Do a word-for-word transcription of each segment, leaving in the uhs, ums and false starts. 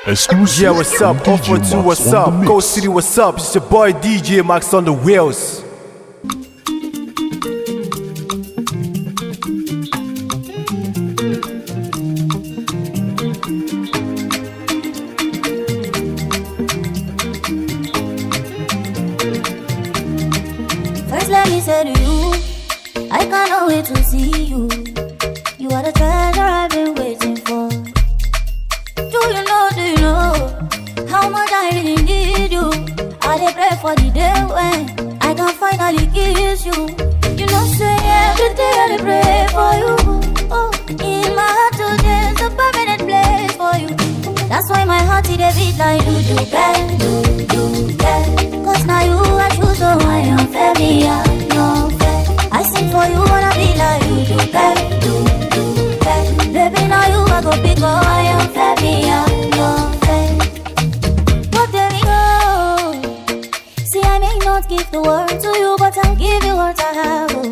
Exclusive. Yeah, what's up? Offer two, what's up? Go City, what's up? It's your boy D J Max on the wheels. First, let me say to you, I cannot wait to see you. You are the treasure I've been waiting for. Do you know, do you know how much I really need you? I dey pray for the day when I can finally kiss you. You know, say every day I dey pray for you. Oh, in my heart today is a permanent place for you. That's why my heart it dey beat like do do bang, do do bang. Cause now you I choose, so I am fair, me I no fair. I sing for you wanna be like do do bang, do do bang. Baby, now you I go pick, oh, I am fair, me I no fair. But there we go. See, I may not give the world to you, but I'll give you what I have. Oh,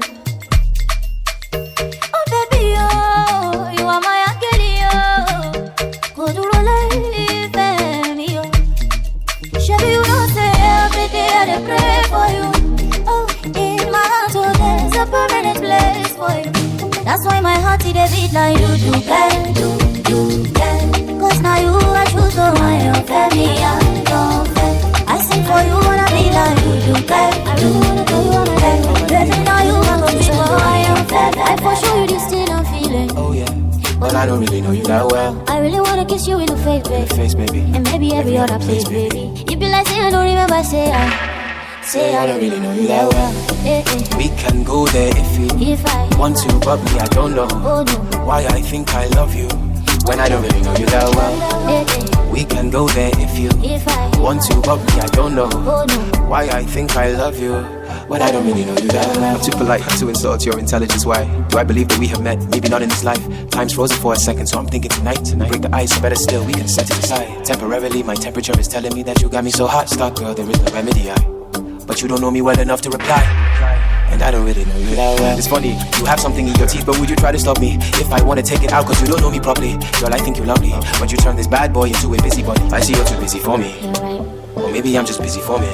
oh baby, oh, you are my angel, oh. Kò dúró lẹ́yìn mi, oh. Ṣebí you know say every day I dey pray for you. Oh, in my heart, oh, there's a permanent place for you. That's why my heart it dey beat like do do bang, do do bang. Cause now you I choose, so I am fair, me I no fair. I sing for you wanna be like do do bang, I really wanna tell you wanna bang. Baby, now you wanna be, so I am fair. I for sure you this thing I'm feeling. Oh yeah, but I don't really know you that well. I really wanna kiss you in the face, baby. Face, baby. And maybe every other place, baby. You be like say I don't remember, say I say I don't really know you that well. Eh, eh. We can go there if you If I want to, but me, I don't know Oh no, why I think I love you when I don't really know you that well. Eh, eh. We can go there if you If I want to, but me, I don't know Oh no, why I think I love you when I don't really know you that well. I'm too polite to insult your intelligence. Why do I believe that we have met? Maybe not in this life. Time's frozen for a second, so I'm thinking tonight. Tonight, break the ice, better still, we can set it aside. Temporarily, my temperature is telling me that you got me so hot. Stop, girl, there is no remedy. I but you don't know me well enough to reply. And I don't really know you that well. It's funny, you have something in your teeth, but would you try to stop me if I wanna take it out? Cause you don't know me properly. Girl, I think you're lovely, but you turn this bad boy into a busybody. I see you're too busy for me. You're right. Or maybe I'm just busy for me.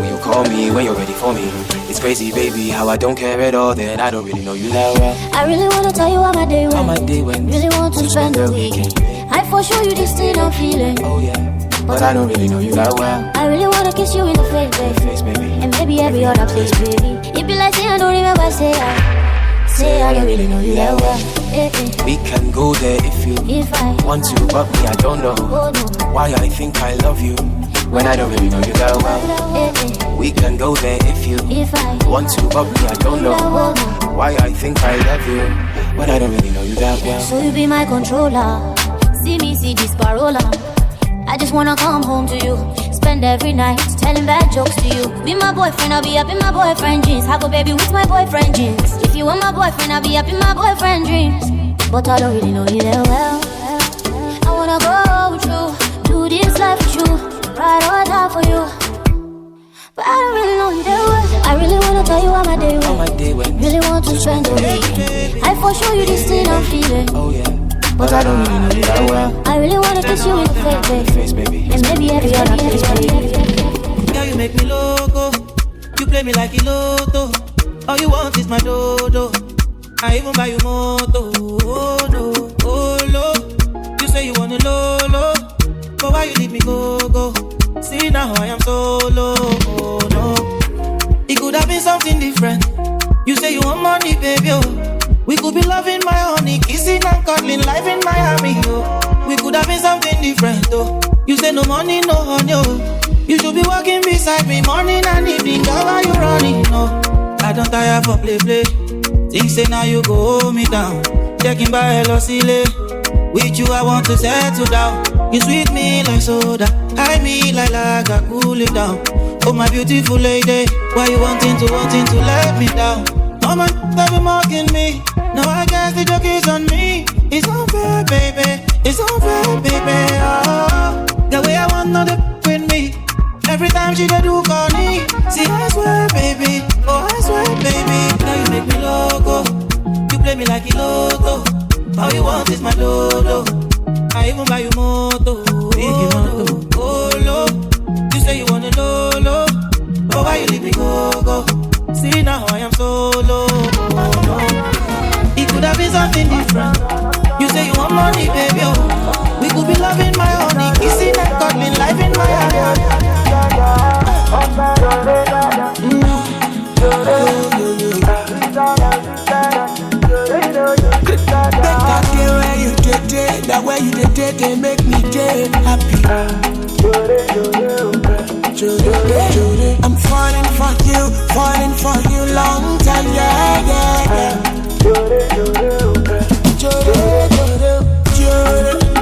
When you call me, when you're ready for me. It's crazy, baby, how I don't care at all. Then I don't really know you that well. I really wanna tell you how my day went. How my day went. Really want to spend the weekend. I for sure you this thing I'm feeling. Oh yeah, but I don't really know you that well. I really wanna kiss you in the face, baby. Face, baby. And maybe every other place, baby. It be like say I don't remember, say I, say I don't really know you that well. Eh, eh. We can go there if you If I want to, but me, I don't know Oh no, why I think I love you when I don't really know you that well. Eh, eh. We can go there if you If I want to, but me, I don't know Oh no, why I think I love you when I don't really know you that well. So you be my controller. See me, see this parola. I just wanna come home to you. Spend every night telling bad jokes to you. Be my boyfriend, I'll be up in my boyfriend jeans. I go baby with my boyfriend jeans. If you want my boyfriend, I'll be up in my boyfriend dreams. But I don't really know you that well. I wanna go with you, do this life with you, ride or die for you. But I don't really know you that well. I really wanna tell you how my day went. How my day went. Really want to spend the weekend. I for sure you this thing I'm feeling. Oh yeah, but I don't really know you that well. I really wanna kiss you in the face, baby. Face, baby. And maybe every other place, baby. Girl, you make me loco. You play me like a lotto. All you want is my dodo. I even buy you moto. Oh no, oh no. You say you wanna low low, but why you leave me go go? See now I am solo. Oh no, it could have been something different. You say you want money, baby. Oh, we could be loving my honey, kissing and cuddling, life in Miami. Oh, we could have been something different. Oh, you say no money, no honey. Oh, you should be walking beside me morning and evening. Girl, why you running? No, I don't tire for play play. Think say now you go hold me down. Checking by L O C lay. With you, I want to settle down. You sweet me like soda, high me like lager, cool it down. Oh my beautiful lady, why you wanting to wanting to let me down? All my stop be mocking me. Now I guess the joke is on me. It's unfair, baby. It's unfair, baby. Oh, the way I want another with me. Every time she dey do corny, see I swear, baby, oh I swear, baby. Now you make me loco, you play me like a lotto. All you want is my dodo. I even buy you moto. If you Baby, oh, we could be loving my own, kissing and cuddling, life in my hand. Make I dey where you dey dey, that where you dey dey, dey make me dey happy. I'm falling for you, falling for you, long time, yeah, yeah, yeah. Jore, jore, jore,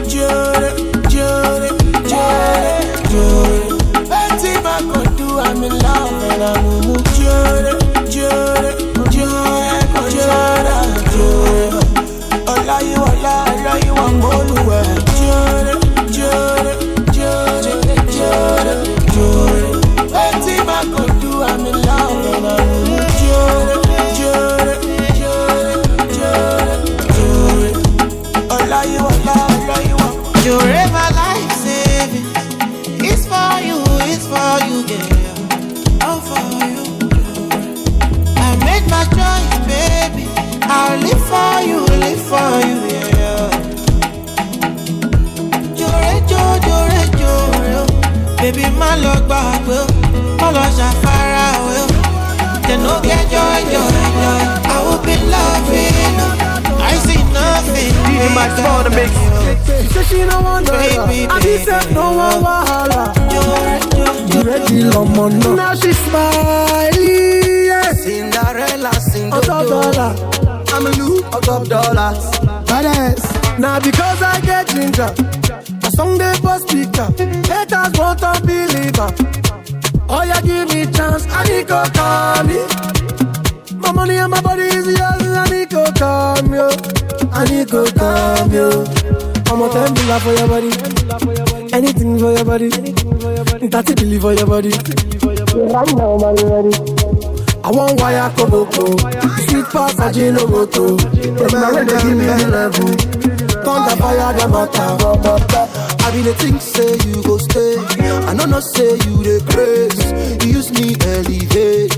jore, jore, jore, jore. Wetin I go do? I'm in love and I'm mumu. Jore, jore, jore, jore, jore. Ọlá yìí wà lá, ọlá yìí wà mọ́lúwẹ̀. Jore, jore, jore, jore, jore. Wetin I go do? I'm in love and I'm mumu. Jore, jore, jore, jore, jore. Olayiwola, Olayiwola. Jore, my life savings. It's for you, it's for you, girl. All for you. I made my choice, baby. I'll live for you, live for you, yeah. Jore, jo, jore, jore. Baby, má lọ gbàgbé o, má lọ ṣàfarawé o. They no get joy, joy, joy. I will be loving you. I see nothing. D J Max on the mix. She say she no want dollar. Baby, I be baby, say no one wahala. Jore, jore, you ready, Lomo? No. Now she smile, yes. Cinderella, Cinderella. On top dollar. I'm a look on top dollars. Badass. Now because I get ginger. A song dey for speaker. Haters want to believer. Oh yeah, give me chance. I need go call me. My money and my body is yours. I need go call me. I need go call me. I'm a ten villa for your body. Anything for your body. Thirty billion for your body. Right now, money ready. I want wire koboko. Sweet pass Ajinomoto. But my way they give me the level. Thunder fire the matter. I be the think say you go stay. I no know say you the grace. You use me elevate.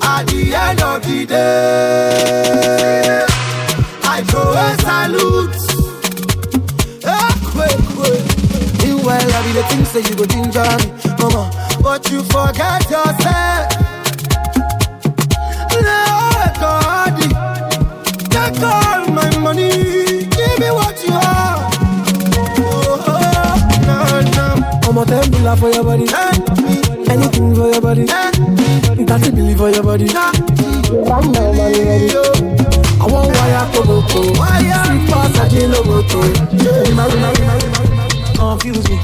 At the end of the day, I go a salute. Earthquake, quake. Meanwhile, I be the think say you go ginger me, mama, but you forget yourself. Lord God, take all my money, give me what you have. Oh, no, no. I'm a ten villa for your body. Anything for your body. Thirty billion for your body. Right now, money ready. I want wire koboko. Wire. Sweet pass Ajinomoto. Confuse me.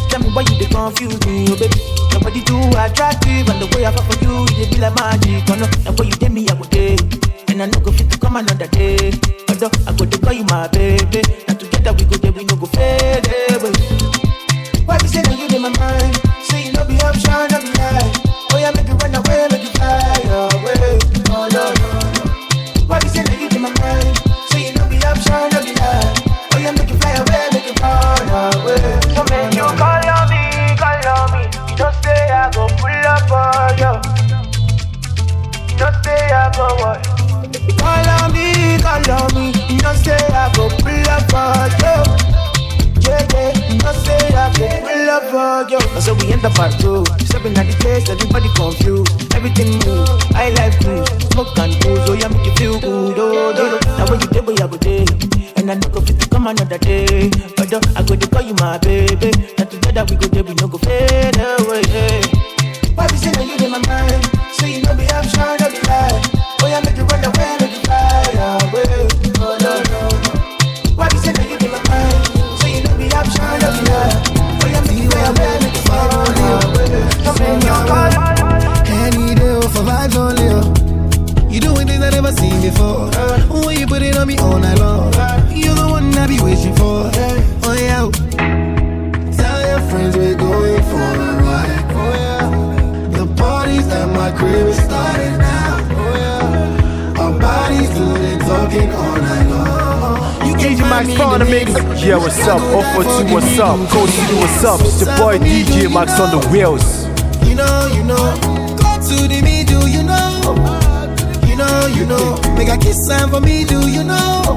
Tell me why you dey confuse me, oh baby. Your body too attractive and the way I fall for you, you dey be like magic. Oh no, the way you take me, I go take. And I no go fit to come another day. Although I go to call you my baby. Now together we go there, we no go fade away. Why be say that you in my mind? Say you no be option, no be lie. Oh yeah, make you run away, make you fly away. Oh no, no, no. Why be say that you in my mind? Say you no be option, no be lie. Oh yeah, make you fly away, make you run away. So make you call on me, call on me. You know say I go pull up for you. You know say I go what? Call on me, call on me. You know say I go pull up for you. Yeah, yeah. You know say I go pull up for you. So we enter part two. Stepping at the place, everybody confused. Everything move. I like cruise, smoke and booze. Oh yeah, make you feel good. Oh, oh, oh. Now when you dey, where I go dey. And I no go fit to come another day. But uh, I go to call you my baby. Now together we go there, we no go fade away. Why be say that you in my mind? Say you no be option, no be lie. Oh yeah, make you run away, make you fly away. Oh no, no, no. Why be say that you in my mind? Say you no be option, no be lie. Oh yeah, make you run away, make you fly away. Come in your car. Any day for vibes only, oh. You doing things I never seen before. When you put it on me all night long, you're the one I be waiting for. Oh yeah. Tell your friends we're going for a ride. The parties at my crib is starting now. Our bodies do the talking all night long. You can D J Max on the mix. Yeah, what's up? oh four two, what's up? Code two, what's up? It's your boy D J Max on the wheels. You know, you know. Go to the middle, you know. You know, you know. Make a kiss sign for me, do you know?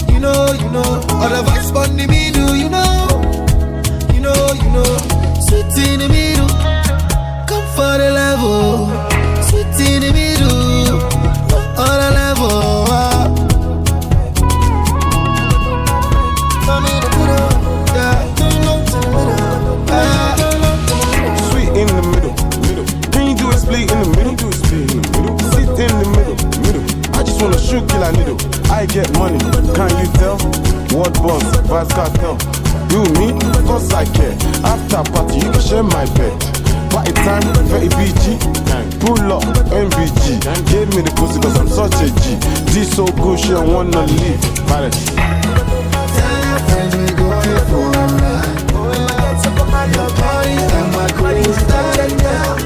You You know, you know, all the vibes on the middle, you know, you know, you know, sweet in the middle, come for the level, sweet in the middle, all the level. Come in the middle, yeah, come in the middle, yeah. Sweet in the middle, middle. Can you do a split in the middle? Do a split in the middle. Sit in the middle, middle. I just wanna shoot kill a needle. I get money, can you tell? What boss, Vaz Cartel. You me, cause I care. After party, you can share my bed. Party time, very B G. Pull up, M B G. Give me the pussy cause I'm such a G. This so good, she don't wanna leave. Balance. Tell your friends we going for a ride. Party and my crew is starting now.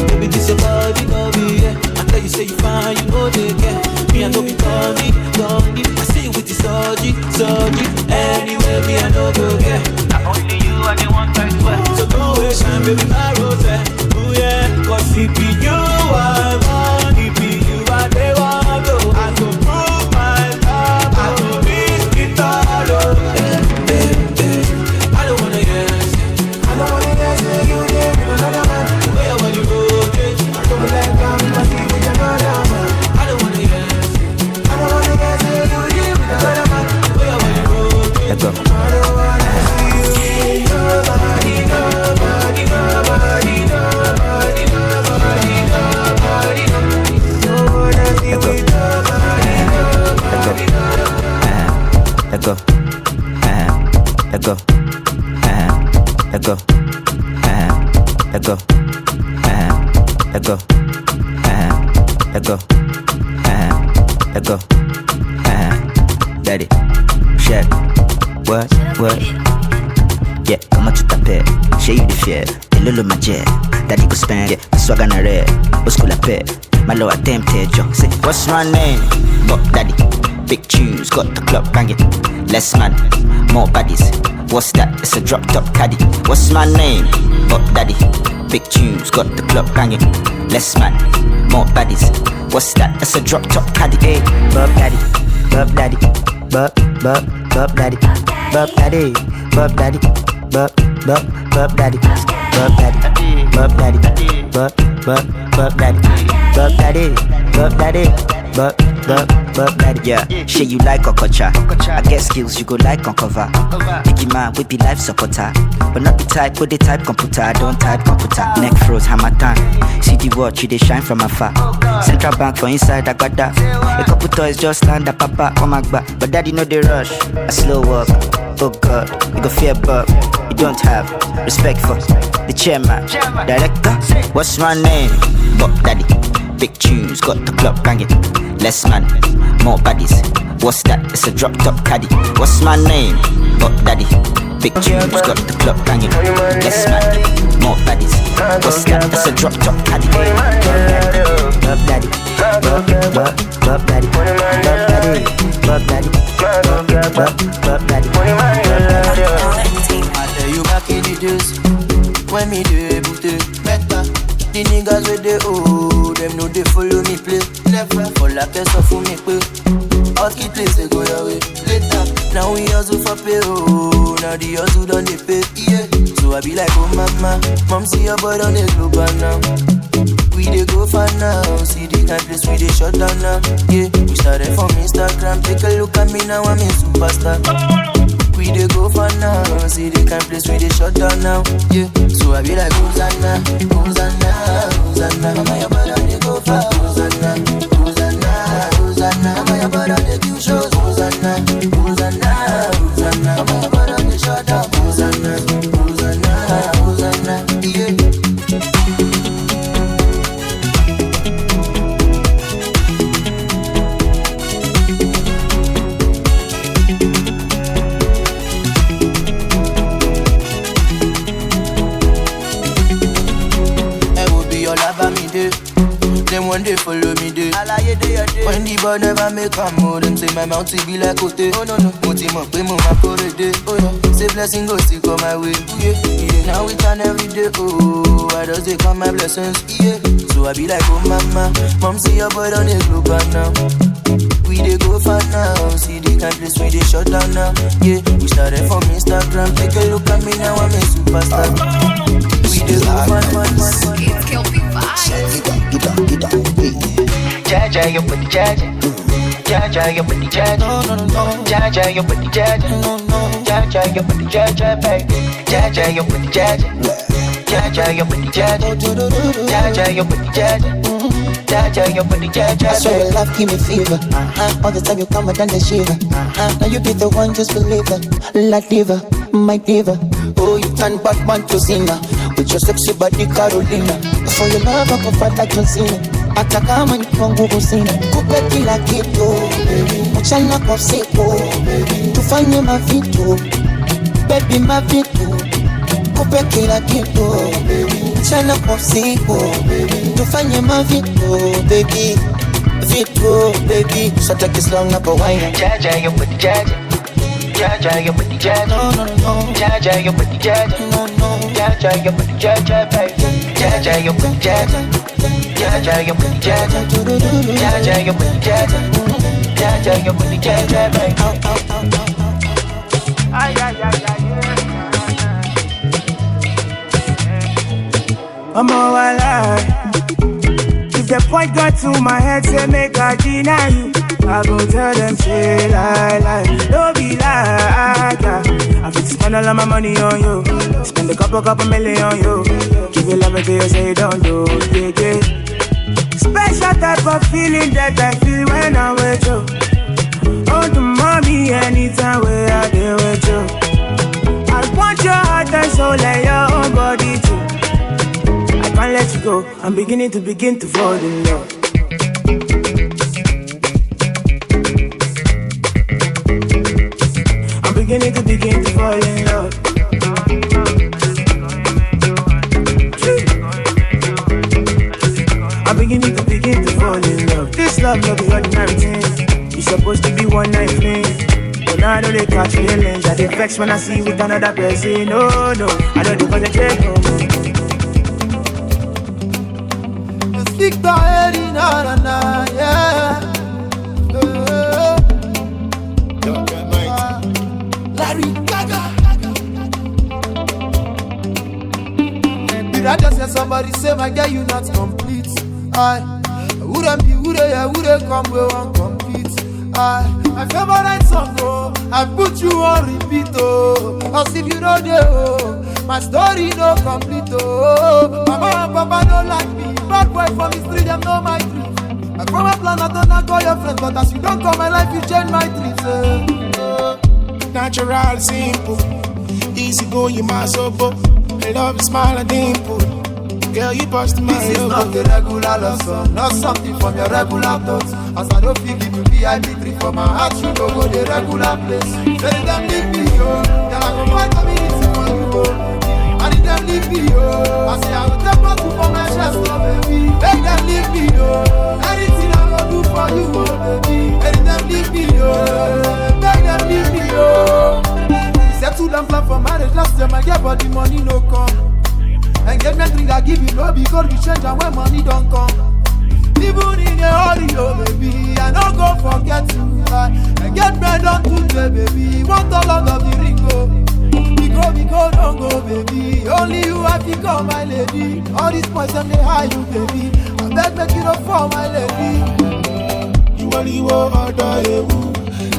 Baby, this your body, no be, yeah. I tell you, say you fine, you know they care. Me, I know be Tommy, Tommy. I see you with the surgery, surgery. Anyway, me, I know go care. Not only you, I dey want time to. So don't waste time, baby, my rose, eh. Ooh, yeah, cause if you, I want, if you, I dey want, oh. I go prove my love, I go risk it all, oh. Eh, eh, eh. I don't wanna hear. Let go. Let go. Let go. Let go. Let go. Let go. Let go. Let go. Let go. Daddy, shit. What? What? Yeah, come on to the pit. Show you the fear. The Lulu my jet. Daddy go spend. Yeah, swag on the red. Go school a pit. My low attempted joke. Say, what's my name? But daddy, big tunes, got the club banging. Less man, more baddies. What's that? It's a drop top caddy. What's my name? But daddy, big tunes, got the club banging. Less man, more baddies. What's that? It's a drop top caddy. Hey, Bob Daddy, Bob Daddy, Bob, Bob, Bob Daddy, Bob Daddy, Bob Daddy, Bob, Bob, Bob Daddy, Bob Daddy, Bob Daddy, Bob, Bob, Bob Daddy, Bob Daddy, Bob Daddy, Bob, Bob, Bob Daddy. Yeah, shey you like Okocha? I get skills you go like uncover. Biggie man, we be life supporter. But not the type, put the type computer, I don't type computer. Neck froze, hammer time. See the watch, you dey shine from afar. Central bank for inside, I got that. A couple toys just land at Papa, oh my God. But daddy know the rush, a slow walk. Oh God, you go fear Bob. You don't have respect for the chairman, director. What's my name? Bob Daddy. Big tunes, got the club banging. Less man, more baddies. What's that? It's a drop top caddy. What's my name? Bob Daddy. Big tunes, got the club banging. Less man, more baddies. What's that? It's a drop top caddy. Bob Daddy, Bob Daddy, Bob, Bob Daddy, Bob Daddy, Bob Daddy, Bob Daddy, Bob, Bob, Bob Daddy. I tell you back in the days when me dey put it better. The niggas with the old, them know they follow me play. Never for like a for me pay. Husky place they go your way. Later, now we hustle for pay. Oh, now the hustle done they pay. Yeah. So I be like, oh mama, mom see your boy on the global now. We dey go far now. See the kind place we dey shut down now. Yeah. We started from Instagram. Take a look at me now. I'm a superstar. We dey go far now. See the kind place we dey shut down now. Yeah. So I be like, Hosanna, Hosanna, Hosanna. Mama, your brother dey go far. Hosanna, Hosanna, Hosanna. Mama, your brother dey do shows. Hosanna, Hosanna, Hosanna. Mama, your brother dey shut down. Hosanna, Hosanna. Then one day follow me day. When the boy never make a move, them say my mouth will be like Ote. Oh no no, mo ti mọ̀ pé mo máa kórè dé. Oh yeah, say blessing go still come my way. Yeah, yeah. Now each and every day, oh, I just dey count my blessings. Yeah, so I be like, oh mama, mom see your boy on the global now. We dey go far now, see the kind place we dey shut down now. Yeah, we started from Instagram, take a look at me now, I'm a superstar. We dey go far, far, far, far. It's Kelpie Vibes. Jaja, your body, Jaja. Jaja, your body, Jaja. No, no, no, no. Jaja, your body, Jaja. No, no. Jaja, your body, Jaja, baby. Jaja, your body, Jaja. Jaja, your body, Jaja. Jaja, your body, Jaja. Jaja, your body, Jaja, baby. I swear your love give me fever. Uh-huh. All the time you come, I done the shiver. Uh-huh. Now you be the one, just believe it. La diva, my diva. Oh, you turn Batman to Cena with your sexy body, Carolina. For your love, I go fight like John Cena. Hata kama ni kwa nguvu sina, kupe kila kitu, mchana kwa usiku, tufanye mavitu, baby, mavitu, kupe kila kitu, mchana kwa usiku, tufanye mavitu, baby, vitu, baby. So take it slow, na kwa wine. Jaja, your body, Jaja. Jaja, your body, Jaja. No, no, no. Jaja, your body, Jaja. No, no. Jaja, your body, Jaja, baby. Jaja, your body, Jaja. Jaja, your body, Jaja. Jaja, your body, Jaja. Jaja, your body, Jaja, baby. Ay, ay, ay, ay, yeah. I'm all alive. If they point gun to my head, say make I deny you, I go tell them say lie, lie. Don't be like that. I fit spend all of my money on you. Spend a couple, couple million on you. Give you love until you say you don't do. Yeah, yeah. Special type of feeling that I feel when I'm with you. Oh, the mommy, anytime where I dey with you. I want your heart and soul and your own body too. I can't let you go. I'm beginning to begin to fall in love. I'm beginning to begin to fall in love. I'm beginning to begin to fall in love. This love no be ordinary thing. It's supposed to be one night thing. But now I know they catch feelings. I dey vex when I see you with another person. No, no, I don't do concentrate. No, no, no, no. Victor Eddie, na, na, na, yeah. Larry Gaga. Did I just hear somebody say, "My girl, you not complete"? I, who dem be, who dey here, who dey come, we won't compete. I, my favorite song, oh, I put you on repeat, oh. As if you know the, oh, my story no complete, oh. Mama and papa don't like me. Bad boy from the street, them know my truth. My former plan, I don't call your friends, but as you don't call my life, you change my dreams, eh. Natural, simple, easy going, my sobo. I love your smile and dimple. Girl, you bust my This is not a regular love song, not something from your regular thoughts. As I don't feel it to be, I be three for my heart, you go go the regular place. Tell them leave me, yo. Girl, I go find community for you, oh. And if them leave me, yo, I say I will take what you for my chest, oh baby. Make them leave me, yo. Anything I go do for you, oh baby. Make them leave me, yo. Make them leave me, yo. Settle and plan for marriage last year, my girl, but the money no come. Engagement ring I give you, no be gold, you change and when money don't come. Even in a hurry, oh baby, I no go forget you. I, engagement don't do the baby, want all out of the ring, oh. We go, we go, don't go, baby. Only you I think of, my lady. All these boys and they hide you, baby. I beg, make you don't fall, my lady. You only want other you.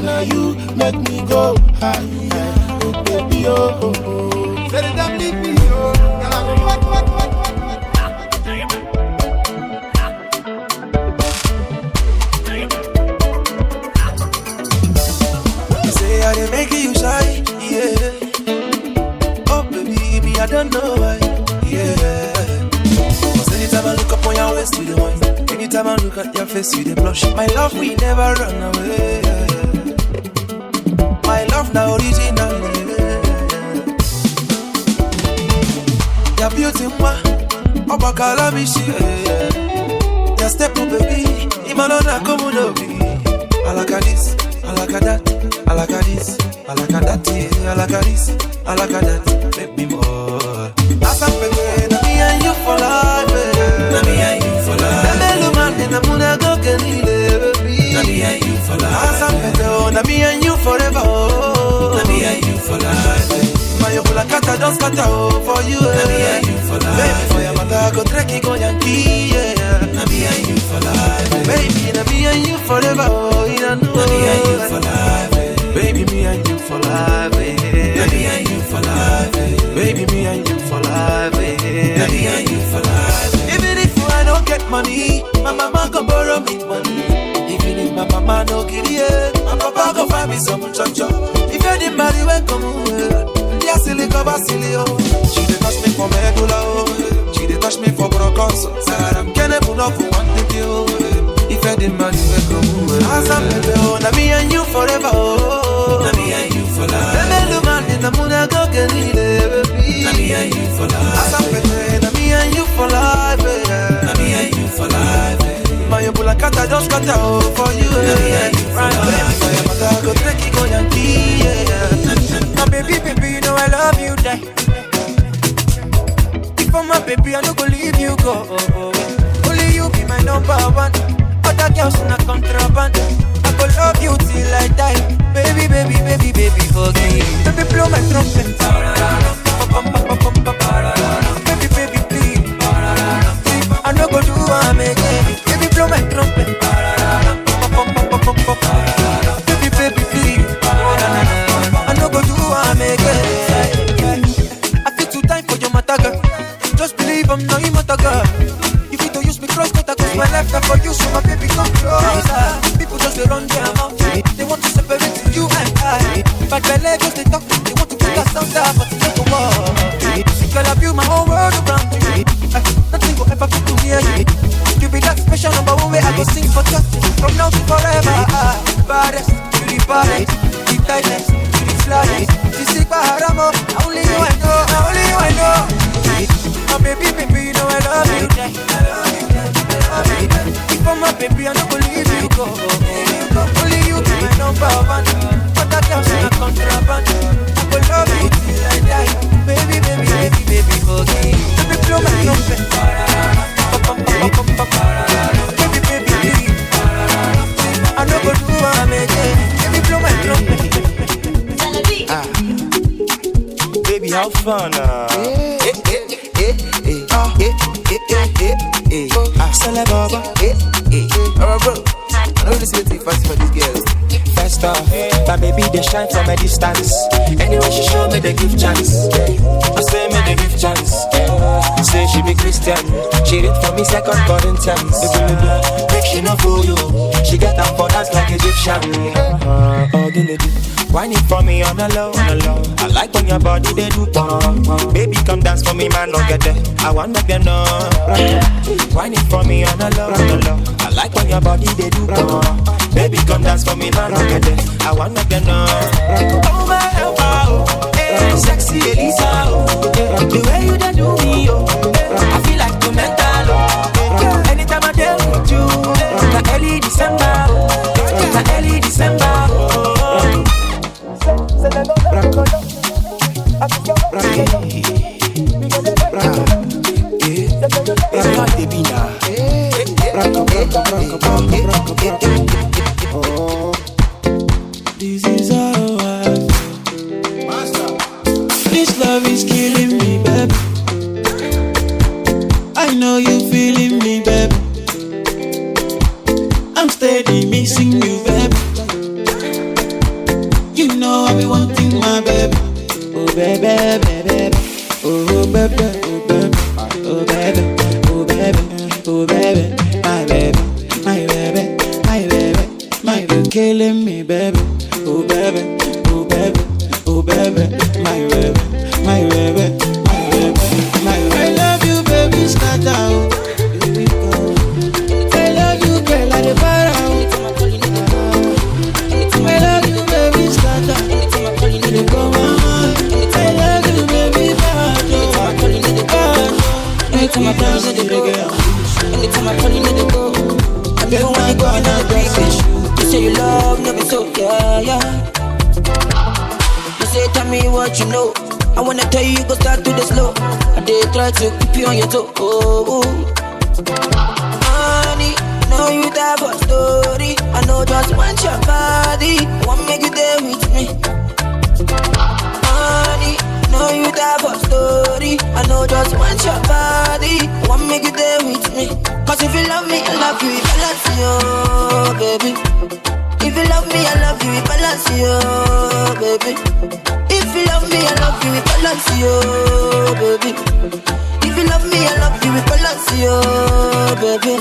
Now you make me go high, yeah. Oh, baby, oh, oh, oh. Say them leave me, oh. Girl, I go fight, fight, fight, fight, fight, fight. You say I dey make you shy, yeah. Oh baby, me I don't know why, yeah. 'Cause anytime I look up on your waist, you the wine. Anytime I look at your face, you the blush. My love, we never run away. My love, now original. Your beauty, mwa, obakala mishi. Step up, baby. Imalona komudobi. Alaka this, alaka that, alaka this, alaka that, yeah, alaka this, alaka that. Make me more. Asampete, na me and you for life, eh. Na me and you for life. Bebe Lumane, na muna go kenile, baby. Na me and you for life. Asampete, oh, na me and you forever, oh. Na me and you for life, eh. My Oblakata don scatter, oh, for you, eh. Na me and you for life. Baby, for your mother, go trek, go Yankee, yeah. Na me and you for life, eh. Baby, na me and you forever, oh, you don't know. Na me and you for life, eh. Baby, me and you for life, eh. Na me and you for life, eh. Baby, me and you for life, eh. Na me and you for life, eh. Even if I don't get money, my mama go borrow me money. Even if my mama no give me, eh, my papa go find me some chop chop. If you didn't marry, when come, eh, they are silly, cover silly, oh. She dey touch me for medulla, oh. She dey touch me for bronchus. Saram kene puno for one thing, oh. If I didn't marry, when come, eh. Asampete, oh, na me and you forever, oh. Na me and you for life. Bebe Lumane, na muna go kenile, baby. Na me and you for life. Asampete, na me and you for life, eh. Na me and you for life, eh. My Oblakata don scatter, oh, for you, eh. Na me and you for life. Baby, for your mother, go trek, go Yankee, yeah. My baby, baby, you know I love you, die. If I'm my baby, I no go leave you go. Only you be my number one. Other girls na contraband. I go love you till I die. Baby, baby, baby, baby, forgive. Baby, blow my trumpet. Baby, baby, please. I no go do am again. Baby, blow my trumpet. Baby, baby, please. I no go do am again. I fit to die for your matter, girl. Just believe I'm not immortal, girl. You fit to use me cross cutter, 'cause my life not for you, so my baby come closer. People just dey run their mouth. They want to separate you and I. But my leg just dey talk, they want to put us down, but it no go work. Girl, I build my whole world around you. Nothing go ever fit to near you. You be that special number one way I go sing for just from now to forever. Baddest, you the baddest, the tightest, you the flyest. This is Baharamo, only you I know, only you I know. My baby, baby, you know I love you. If I'm my baby, I no go leave you go. Only you be my number one. Other girls na contraband. I go love you till I die. Baby, baby, baby, baby, forgive. Baby, blow my trumpet. Baby, baby, please. I no go do am again. Baby, blow my trumpet. Ah, baby, how fun, uh? Eh, eh, eh, eh, eh, eh, eh, eh, eh. Ah, Sele Baba, eh, eh, eh. Oh, bro, I know this is the first for these girls. First off, my baby they shine from a distance. Anyway, she show me the give chance. I say me the give chance. Say she be Christian. She read for me Second Corinthians. Make she no fool you. She get am for dance like Egyptian. Uh, oh, do, do, do. Wine it for me on the low, on the low. I like when your body they do pop. Baby, come dance for me, man, don't get there. I want make them know. Wine it for me on the low, on the low. I like when your body they do pop. Baby, come dance for me, man, don't get there. I want make them know. Oh my helper, oh, eh, sexy Elisa, oh, eh, the way you dey do me, oh, eh, I feel like to mental, oh, eh, anytime I deal with you, eh, na early December, oh, eh, na early December, oh. This is how I feel. This love is killing me, baby. I know you feeling me, baby. I'm steady missing you, baby. You know I be wanting my baby. Oh, baby, baby, baby. Oh, baby, oh, baby. Oh, baby, oh, baby. Oh, baby, my baby. My baby, my baby. My baby killing me, baby. Oh, baby, oh, baby. Oh, baby, my baby. My baby, my baby. My baby. I love you, baby, scatter, oh. I love you, girl, I dey para, oh. I love you, baby, scatter. I dey go on. I love you, baby, bad, oh. Bad, oh. Make we dance to the reggae. Anytime I call you, no dey go. I never wanna go another place. You say you love, no be so, yeah, yeah. You say, "Tell me what you know." I wanna tell you, go start to the slow. I dey try to keep you on your toe. Oh, oh. Honey, know you die for story. I know just want your body. Want make you there with me. Honey, know you die for story. I know just want your body. Want make you there with me. 'Cause if you love me, I love you, balance you, baby. If you love me, I love you, balance you, baby. If you love me, I love you, balance you, baby. If you love me, I love you, balance you, baby.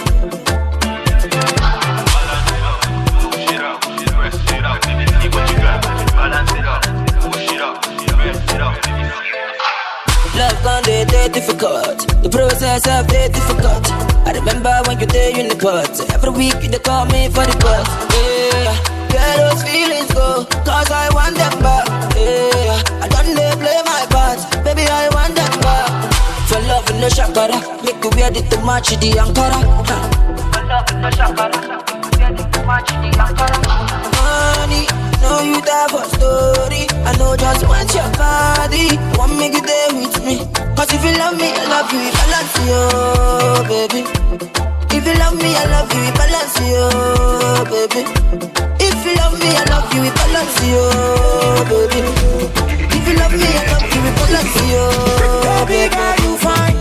Love gone dey dey difficult. The process of dey difficult. I remember when you dey in the pot. Every week you dey call me for the bus. Yeah, where those feelings go? 'Cause I want them back. Yeah, I don't dey play my part. Baby, I want them back. For love, no shakara. Make you wear the to match the Ankara. For love, no shakara. Honey, know you die for story. I know just want your body. Want make you there with me. 'Cause if you love me, I love you, balance you, baby. If you love me, I love you, balance you, baby. If you love me, I love you, balance you, baby. If you love me, I love you, balance you, baby. Girl, you fine,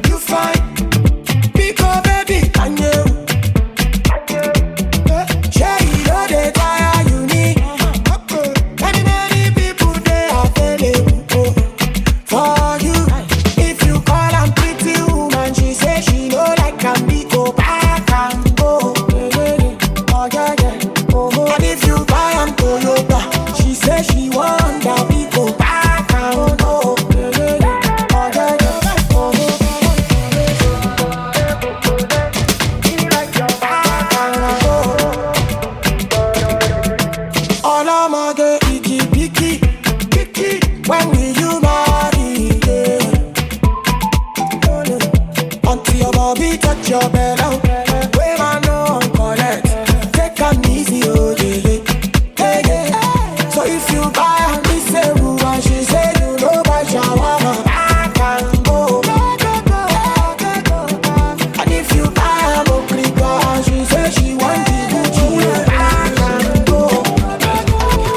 you fine. Pick up, baby, can you? Shey you no dey tire, you need. Many, many people dey available for you. If you call am pretty woman, she say she no like am, we go back and go. Oh, yeah, yeah. Oh, and if you buy am Toyota, she say she want am, we go back and go. Oh, yeah, yeah. Oh, Ọlọ́mọge ìkì píkì píkì, when will you marry? Yeah. Until your body touch your belly, wey man no wan collect. Take am easy, oh, yeah, yeah. Hey, yeah. So if you buy am, this say who, and she say you no buy shawarma, back and go. And if you buy am Okrika, and she say she want the Gucci, back and go.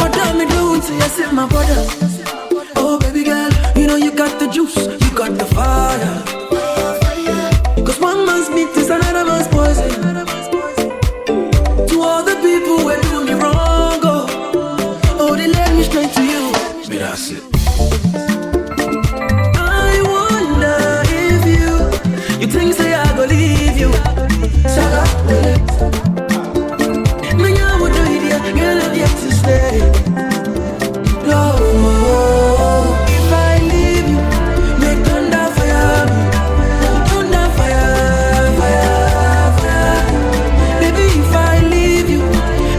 What am I doing to you, say my brother? Oh, baby girl, you know you got the juice, you got the fire. 'Cause one man's meat is another man's poison. To all the people who do me wrong, oh, oh, they led me straight to you. Me, that's it. I wonder if you, you think say I go leave you. Shut up. Me, I would do it, yeah. Girl, I'm here to stay. No, if I leave you, make thunder fire me. Thunder fire, fire, fire. Baby, if I leave you,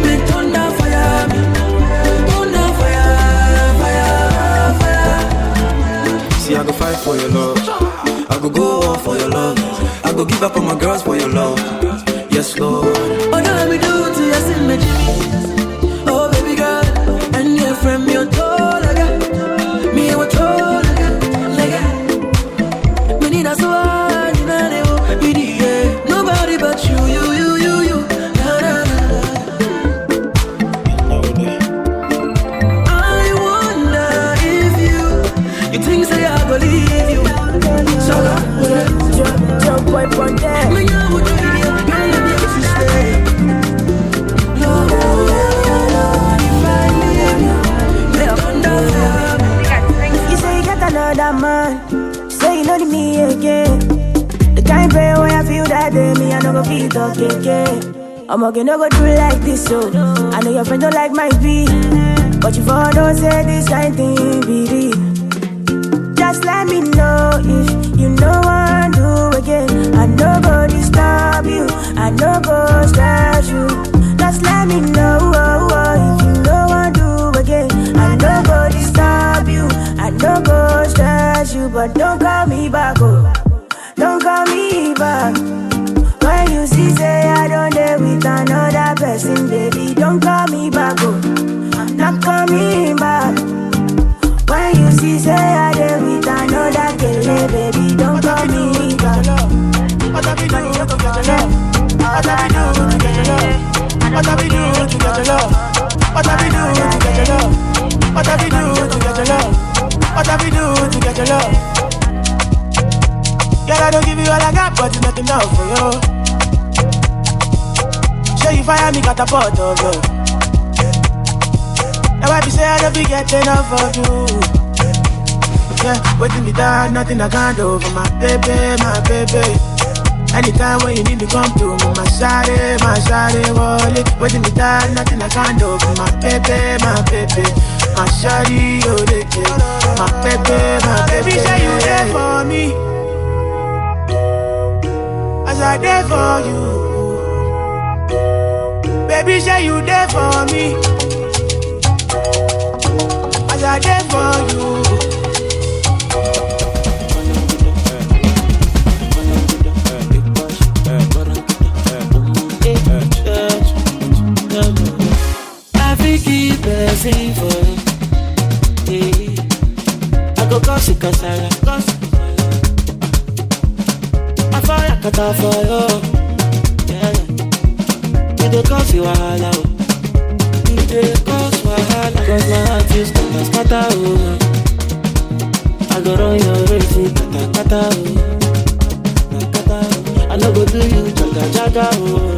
make thunder fire me. Thunder fire, fire, fire. See, I go fight for your love. I go go war for your love. I go give up on my girls for your love. Yes, Lord. What do I do to you, sin me, Jimmy? Oh, baby girl, and your friend, me, you're tall again. Me, you're tall again. Like, me, need a sword, you know, they will be the end. Nobody but you, you, you, you, you. Na, na, na, na. I wonder if you, you think say I go leave you. So, jump, jump, boy, pon that. Me, I would do it, girl, let me ask you stay. No, no, no, no, if I leave you, me, I wonder. You say you got another man, say you know me again. The kind prayer where I feel that day, me, I no go feel talk again. Omoge no go do like this, so I know your friend don't like my beat, but you for don't say this kind thing be real. Just let me know if you know what do again. I no go disturb you, I no go stress you. Just let me know, oh, oh, if you know what do again. I no go disturb you, I no go stress you, but don't call me back, oh. Don't call me back. All I got, but nothing else for you. Show you fire, me catapult of love. Now I be say I don't be getting enough of you. Yeah, waiting me down, nothing I can't do for my baby, my baby. Anytime when you need me, come to me, my shawty, my shawty, wallet. Waiting me down, nothing I can't do for my baby, my baby. My shawty, oh, they get my baby, my baby. Baby, say you there for me. As I there for you. Baby, say you there for me. As I there for you. I fit keep person for you. Yeah. I go cause you kasala, cause I fire kata for you. Yeah, yeah. You dey cause you wahala, oh. You dey cause wahala. Cause my heart is scatter, scatter, oh. I go run your race, kata, kata, oh. Kata, oh. I no go do you jaga, jaga, oh.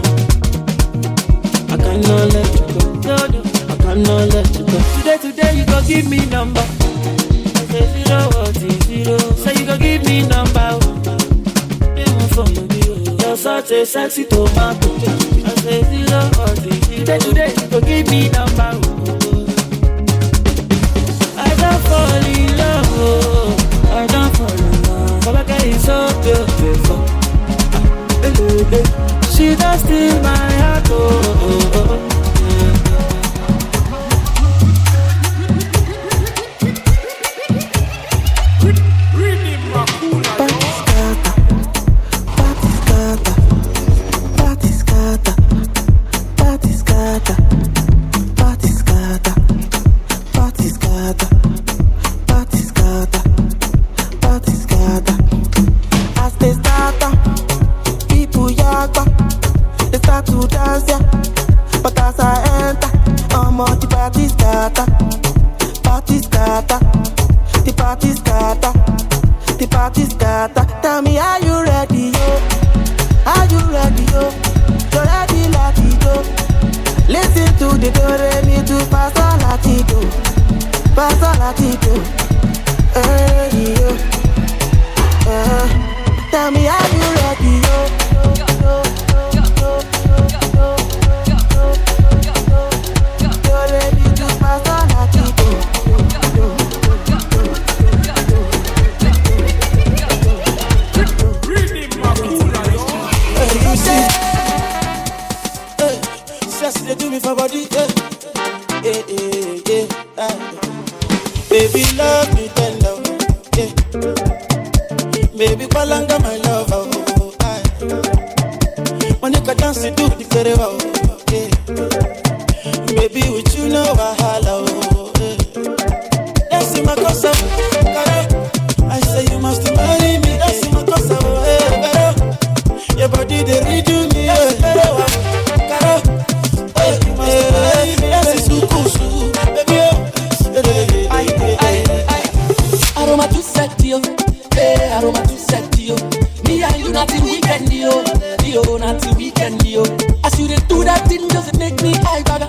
I cannot let you go. No, no, I cannot let you go. Today, today, you go give me number. I say zero, what is zero? Say you go give me number, oh. Even for you, oh. You're such a sexy tomato. I say zero, what is zero? Today, today, you go give me number, oh. I don't fall in love, oh. I don't fall in love. Folake is so beautiful. Eh, eh, eh. She does steal my heart, oh, oh, oh, oh. Party scatter, party scatter, party scatter, party scatter, party scatter, party scatter, party scatter, party scatter. As they scatter, people yakpa, they start to dance, yeah. But as I enter, I'm on the party scatter, party scatter, the party scatter, the party scatter. Tell me, are you ready, yo? Are you ready, yo? You ready, let it go. Listen to the do re mi do fa so la ti do, fa so la ti do. Hey, yo. Uh, tell me, are you ready, yo? You ready to pass on that people? Hey, you see, hey, see as they do me for body, yeah, yeah, yeah, yeah. Ah. Baby, love me tender, yeah. Baby, palanga my love, oh, oh, ah. Monica dance to the very well, yeah. Baby, with you no wahala, oh, yeah. That's in my cosa, cara. I say you must marry me. That's in my cosa, oh, yeah, cara. Your body they redo me, yeah, cara. Hey, hey, hey, that's a sukusu, baby, oh. Hey, hey, hey, hey, hey. Aroma too sexy, oh. Hey, aroma too sexy, oh. Me and you nothing weekend, yo. Yo, nothing weekend, yo. As you dey do that thing, just make me high, baga.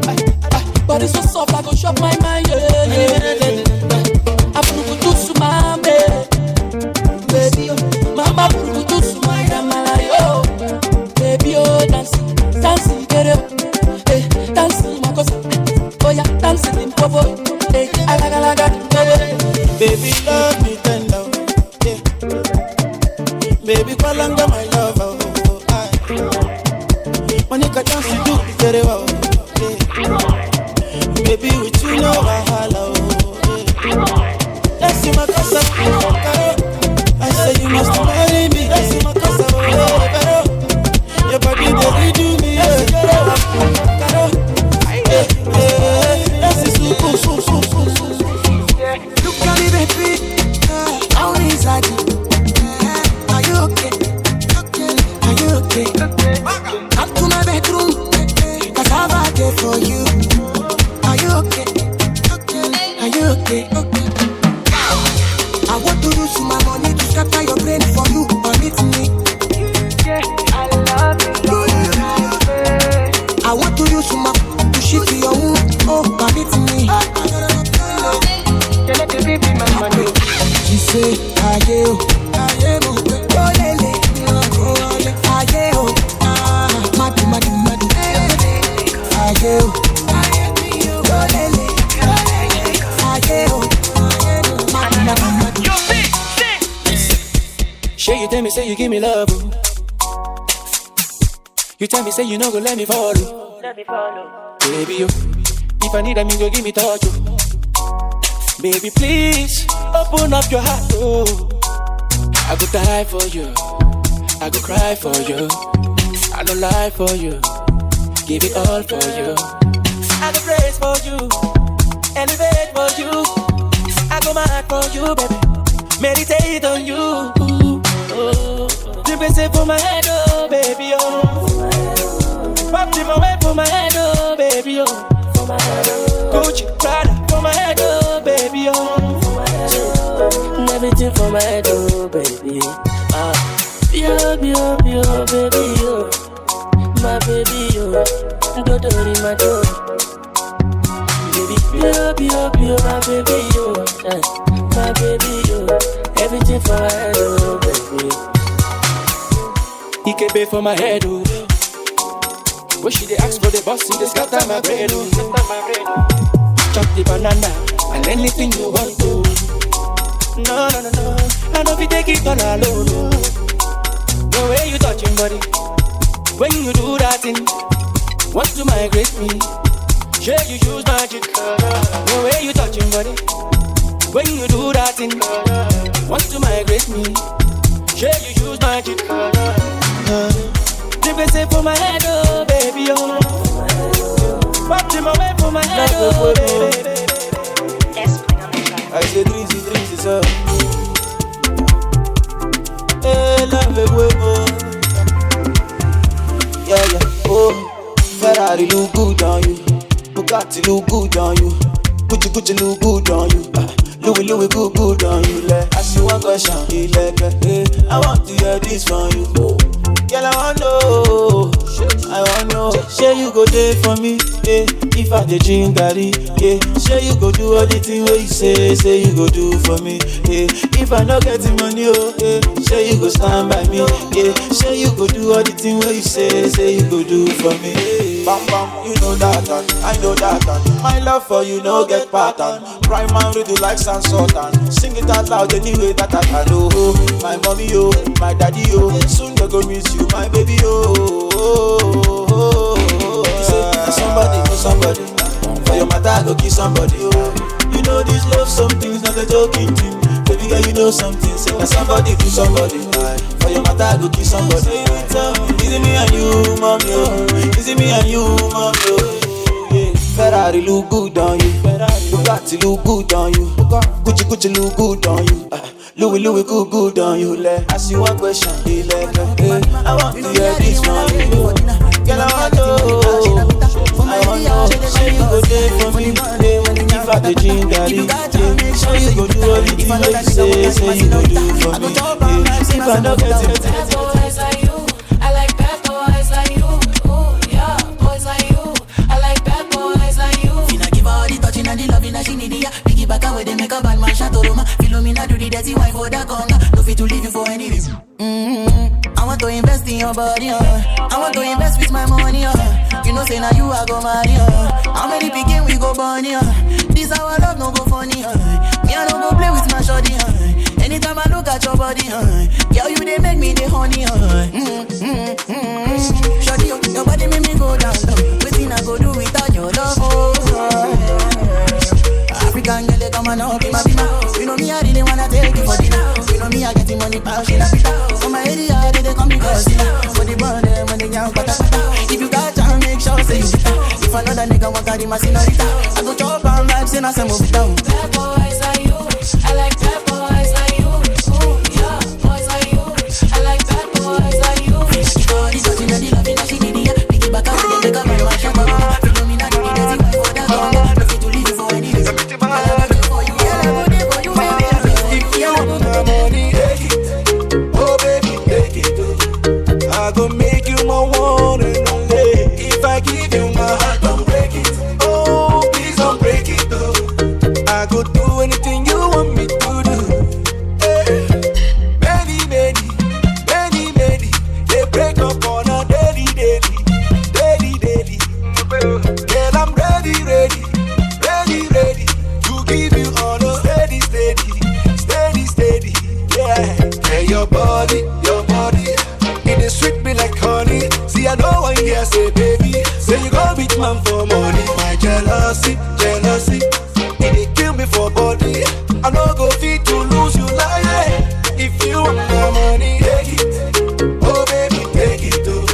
Ay, ay, body so soft, I go shop my mind, yeah, yeah, yeah, yeah. Aburukutu sumame, baby, oh. Mama burukutu sumai damala, yo. Baby, oh, dance, dance, get up. Hey, dance, makosa. Oh, yeah, dance, limpopo. Hey, alaga, alaga, limpopo. Baby, love me tender, yeah. Baby, palanga my love, oh, oh, oh, ah. Monica dance to the very well, yeah. Baby, with you no wahala, oh, yeah. That's in my casa, I say you must marry me. That's in my casa, oh, yeah, your body they redo me, yeah. That's a super, super, super, super, super. Look at me, baby. Uh, how is that? Uh, are you okay? Okay. Are you okay? Come to my bedroom. Cassava day for you. Are you okay? Okay. Shey you tell me say you give me love, oh. You tell me say you no go let me fall, oh. Baby, oh. If I need am, you go give me touch, oh. Baby, please open up your heart, oh. I go die for you. I go cry for you. I no lie for you. Give it all for you. I go praise for you. Elevate for you. I go mad for you, baby. Meditate on you. Oh. Drink say for my head, oh baby, oh. Pop them away for my head, oh baby, oh. Gucci, Prada for my head, oh baby, oh. Everything for my head, oh baby. Ah, yo, yo, yo, baby, yo, my baby, yo. Dodori my door. Baby, yo, yo, yo, my baby, yo, eh, my baby, yo. Everything for my head, oh baby. Ikebe for my head, oh. When she dey ask for the boss, she dey scatter my brain, oh. Chop the banana and anything you want, oh. No, no, no, no. I no fit take it all alone, oh. The way you touching body, when you do that thing, want to migrate me. Shey you use magic, the way you touching body, when you do that thing, want to migrate me. Shey you use magic. Uh, Drip say for my head, oh baby, oh. Pop them away for my head, oh baby. I say drinks, drinks, sir. Hey, love it, way more. Yeah, yeah, oh. Ferrari look good on you. Bugatti look good on you. Gucci, Gucci look good on you. Ah, Louis, Louis, good, good on you. Like, ask you one question, eh, like, eh, I want to hear this from you. Oh, girl, I want know. I want know. Shey you go there for me, eh? If I dey drink garri, yeah. Shey you go do all the thing wey you say, say you go do for me, yeah. If I no get the money, oh, yeah. Shey you go stand by me, yeah. Shey you go do all the thing wey you say, say you go do for me, yeah. Bam bam, you know that one, I know that one. My love for you no get pattern. Prime man, read you like Sand Sultan. Sing it out loud anyway that I can. Oh, my mommy, oh, my daddy, oh. Soon they go miss you, my baby, oh. You say, "Na somebody, na somebody. For your matter, I go kill somebody, oh." You know this love, some things not a joking thing. Baby girl, you know something. Say, "Na somebody do somebody." Aye. For your matter, I go kill somebody. Is it me and you, mommy, oh? Is it me and you, mommy, oh? Yeah. Ferrari look good on you. Bugatti look good on you. Gucci, Gucci look good on you. Ah, Louis, Louis, good, good on you. Like, ask you one question, be like, eh, I want to hear this from you. Girl, I want to, I want to. Shey you go there for me, eh? If I dey drink garri, yeah. Shey you go do all the things wey you say, say you go do for me, eh? If I no get it, Bad boys like you. I like bad boys like you. Ooh, yeah, boys like you. I like bad boys like you. Finna give her all the touching and the loving that she need, yeah. Piggyback her where they make a bad man shot Roma. Philomena do the dirty wine for that conga. No fit to leave you for any reason. Mm-hmm. I want to invest in your body, uh. I want to invest with my money, uh. You know, say now you are go marry, uh. How many pikin we go born, uh? This our love no go funny, uh. Me, I no go play with my shorty, uh. Anytime I look at your body, uh, girl, you they make me the honey, uh. Mm-hmm. Shorty, your, your body make me go down, down. Waiting I go do without your love, oh. African girl, they come and up in my bima. You know me, I really wanna take you for dinner. You know me, I get the money, power, she love it. For my area, they, they come because for the bond, them when they young, pata, pata. If you got time, make sure say you sit down. If another nigga want carry my senorita, I go chop and vibe, say, "Na some of it down." Bad boys like you. I like bad boys like you. Ooh, yeah, boys like you. I like bad boys like you. All the dirty, dirty loving that she need, yeah. Pick it back up, pick it back up, my shit, my mama. Feel me, not give me dirty, my water, come on. No fit to leave you for any reason. I love you for you, yeah, I go there for you, baby. I go there for you, yeah, I go there for you. If you want my money, take it. Oh, baby, take it, oh. I go make you my one and only. If I give you my heart, don't break it. Oh, please don't break it, oh. I Body, your body, it dey sweet me like honey. See, I know one year say, baby, say you go beat man for money. My jealousy, jealousy, it dey kill me for body. I no go fit to lose you like that. If you want my money, take it. Oh, baby, take it, oh.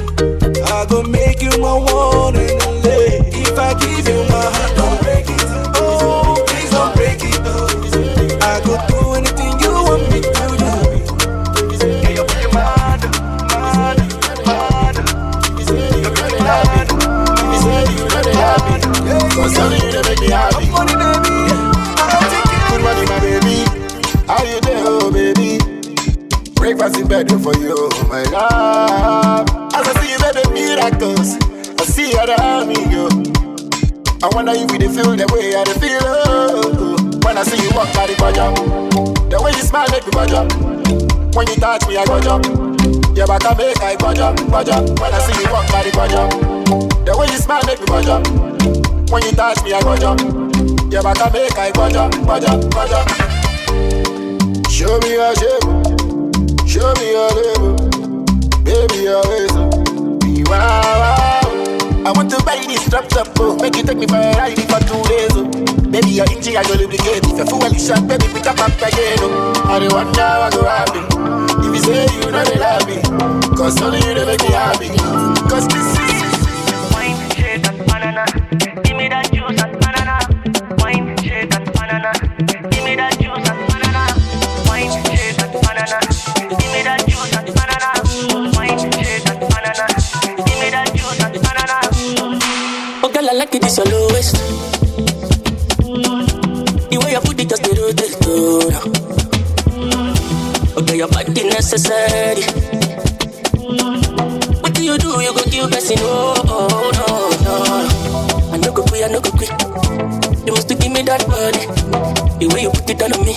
I go make you my one and only. If I give you my heart, don't break it. Oh, please don't break it, oh. I go do anything you want me to do. You're pretty mad, mad, mad. You're pretty mad. Cause only you dey make me happy. Money, baby. Good morning, my baby. How you doing, oh, baby? Breakfast in bed for you, my love. As I see you, baby, miracles. I see you around me, yo. I wonder if you dey feel the way I dey feel, oh. When I see you walk by the corner, the way you smile make me wonder. When you touch me, I go jump. Yeah, but I make I go jump, go jump. When I see you walk by the corner, the way you smile make me go jump. When you touch me, I go jump. Yeah, but I make I go jump, go jump, go jump. Show me your shape, show me your level, baby, your ways. Be wow, wow. I want to buy this drop top, oh. Make you take me for a ride for two days, oh. Baby, your engine, I go lubricate. If your fuel is short, baby, pick up back again, oh. I dey wonder what go happen if you say you know they love me. Cause only you dey make me happy. Cause this is Wine, shake and banana. Give me that juice and banana. Wine, shake and banana. Give me that juice and banana. Wine, shake and banana. Give me that juice and banana. Wine, shake and banana. Give me that juice and banana. Oh, girl, I like it, this your lowest. The way you put it just dey rotate, oh, no. Okay, your body necessary. What do you do? You go kill person, oh, oh, no, no. I no go quit, I no go quit. You must give me that body. The way you put it on me.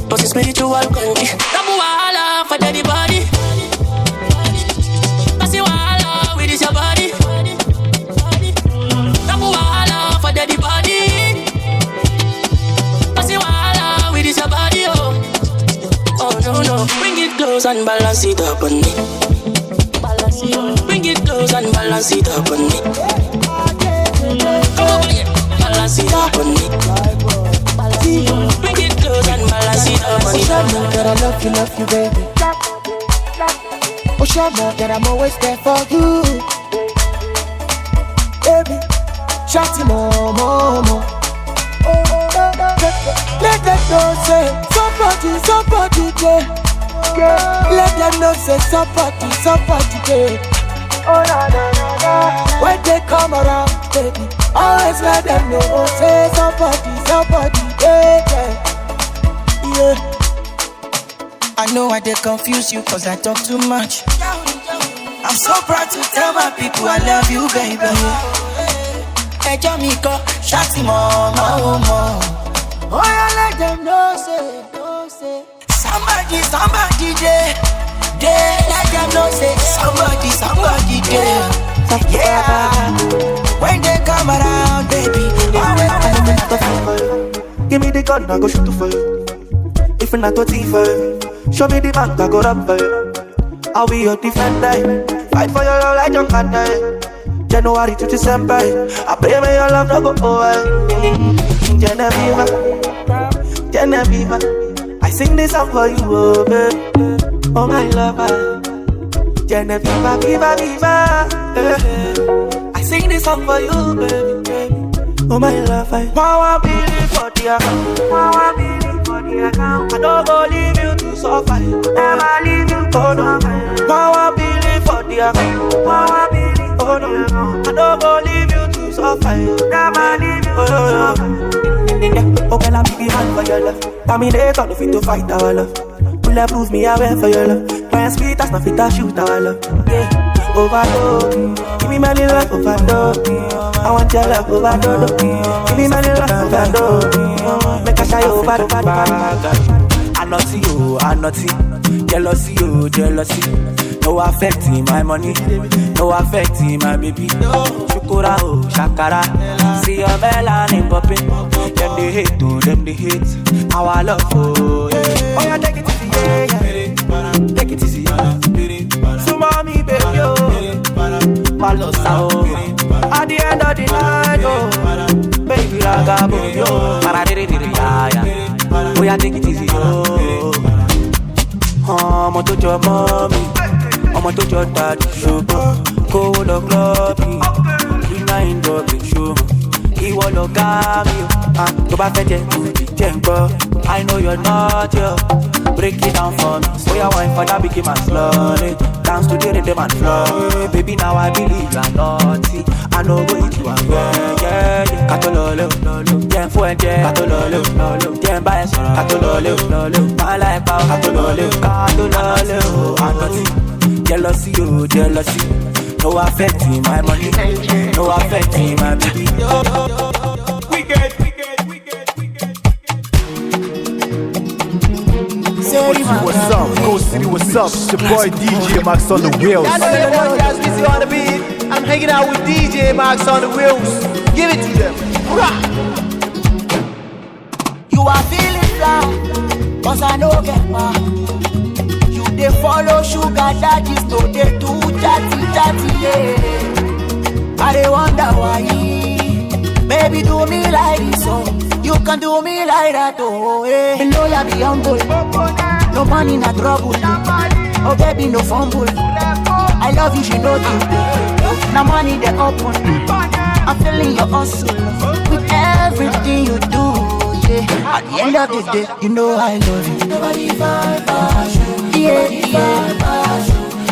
Cause it's spiritual country. Double wahala for daddy body. Pass the wahala with this your body. Double wahala for daddy body. Pass the wahala with this your body, oh. Oh, no, no. Bring it close and balance it up on me. Bring it close and balance it up on me. Come over here. Balance it up on me. Bring it close and balance it up on me. Oshama, that I love you, love you, baby. Oshama, that I'm always there for you. Baby, shout him more, more, more. Let them know say somebody, somebody there. Let them know say somebody, somebody there. When they come around, baby, always let them know say somebody, somebody there. Yeah. I know I dey confuse you 'cause I talk too much. I'm so proud to tell my people I love you, baby. Ẹjọ́ mi kọ́, ṣáàtì mọ́, mọ́, mọ́. Oh, yeah, let them know say, know say. Somebody, somebody there, there. Let them know say somebody, somebody there. Yeah. When they come around, baby, always. Give me the gun, I go shoot for you. If not to thief for you, show me the bank, I go rob for you. I'll be your defender. Fight for your love like John Carter. January to December, I pray may your love no go over. Genevieve, Genevieve, I sing this song for you, oh baby. Oh my lover, Genevieve, viva, viva. Eh, eh. I sing this song for you, baby, baby. Oh my lover, I want one billion for the account. Want one billion for the account. I don't go leave you to suffer. Never leave you to suffer. Want one billion for the account. Want one billion for the account. I don't go leave you to suffer. Never leave you to suffer. Yeah. Oh, girl, I'm big hand for your love. Terminator, no fit to fight our love. Bulletproof me, I wear for your love. My sweet as my fit, I shoot our love. Yeah, overload. Give me my little love overload. I want your love overload. Give me my little love overload. Make I shy over the bad. I not you, I not you. Jealousy, oh, jealousy. No affecting my money. No affecting my baby. Shukura, oh, shakara. See your melanin popping. Them they hate, oh, them they hate. Our love, oh, yeah. Oh, yeah, take it to the air, yeah. take it easy. Súnmọ́ mi, baby, o. Má lọ sá o. At the end of the night, o. Baby, ragabo, yo. Para, diri, diri, ya, ya. Bóyá take it easy, o. Ọmọ tó jọ mọ́ mi, ọmọ tó jọ dàdí ṣùgbọ́n kówó lọ klọ́ọ̀bì, iná ìdọ̀bì ṣùgbọ́n ìwọ lọ gá mi o. Ah, tó bá fẹ́ jẹ kùdì jẹ́ ń gbọ́, I know you're not here. Break it down for me. Bóyá wine for that big man slowly. Dance to the rhythm and flow. Baby, now I believe you are naughty. I know go eat you are yeah, yeah, yeah. Katololo, jẹ́ fún ẹ jẹ́. Katololo, jẹ́ bá ẹ sọ̀rọ̀. Katololo, máa láì pa ọ́. Katololo, katololo, àná tí jealousy o, jealousy. No affecting my money, no affecting my baby. Wicked, wicked, wicked, wicked. What's up, Coast City? What's up? It's your boy D J Max on the wheels. Y'all know your boy Jazz Busy on the beat. I'm hanging out with D J Max on the wheels. Give it to them. Hurrah! You are feeling fly, cause I no get power. You dey follow sugar daddies, no dey too chatty chatty, yeah. I dey wonder why, baby, do me like this, oh. You can do me like that, oh, eh. You know I be humble, no money na trouble. Oh baby, no fumble. I love you, she know you. Now money they open. I'm feeling your hustle with everything you do. Yeah. At the end of the day, you know I love you. Nobody find passion. Yeah, yeah.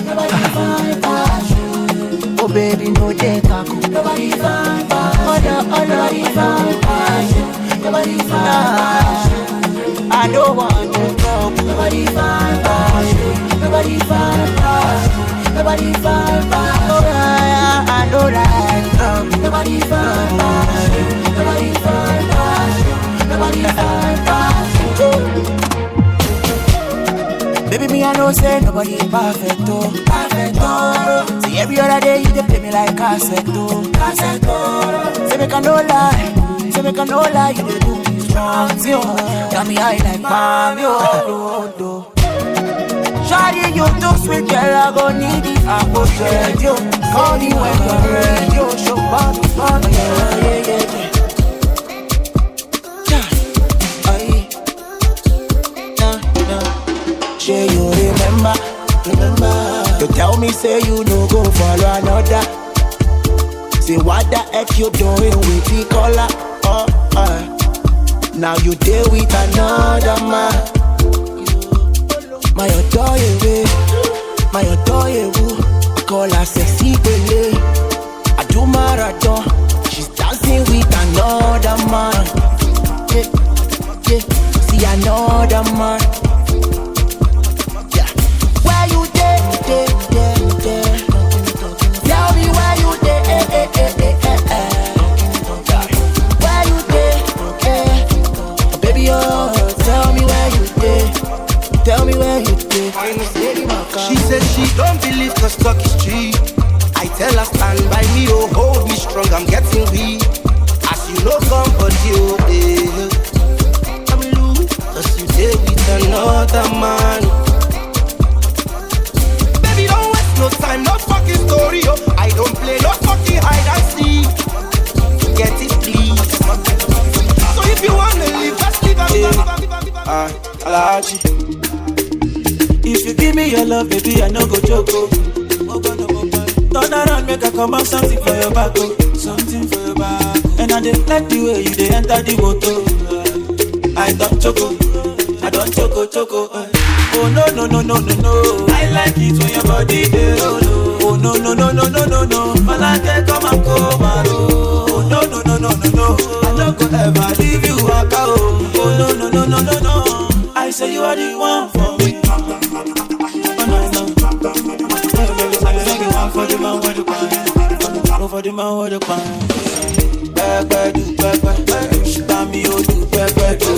Nobody find passion. Oh baby, no dey kaku. Nobody find passion. Oh no, oh no. Nobody find passion. Nobody find passion. I don't want to talk. Nobody find passion. Nobody find passion. Nobody find passion. Oh, yeah, yeah, I don't like talk. Nobody find passion. Nobody find passion. Nobody find passion. Baby, me, I know say nobody perfect, oh. Perfect, oh. See, every other day you dey play me like cassette, oh. Cassette, oh. Say make I no lie. Say make I no lie, you dey do me strong, yo. Got me high like Mario. Shawty, you too sweet, girl, I go need it, I go trade you. Call me when you're ready, yo. Show body, body, yeah, yeah, yeah, yeah. Cha, aye. Nah, nah. Shey you remember, remember. You tell me say you no go follow another. Say what the heck you doing with the color? Oh, uh. Now you deal with another man. My adore you, my adore you. I call her sexy Bele. I do marathon. She's dancing with another man. Yeah, yeah. See another man. Yeah. Where you dey, dey, dey, dey? Tell me where you dey, eh, eh, eh, eh, eh, eh. Where you dey, eh? Baby, oh, tell me where you dey. Tell me where you dey. She said she don't believe 'cause talk is cheap. I tell her stand by me, oh, hold me strong, I'm getting weak. As you know somebody, oh, eh. I'm loose, 'cause you dey with another man. Baby, don't waste no time, no fucking story, oh. I don't play no fucking hide and seek. Get it, please. So if you wanna leave, just leave, leave, leave, leave, leave, leave. Ah, Alhaji. If you give me your love, baby, I no go joke, oh. Turn around, make I come out something for your back, oh. Something for your back, oh. And I dey like the way you dey enter the motor. I don't choco, I don't choco choco. Eh. Oh no no no no no no. I like it when your body dey roll, oh. Oh no no no no no no no. Malake, come and come out, oh. Oh no no no no no no. I no go ever leave you waka, oh. Oh no no no no no no. I say you are the one for me. Oh no no. I say you are for the man with the pan. Oh, for the man with the pan. Pẹpẹ du pẹpẹ, ṣùgbọ́n mi ò du pẹpẹ du.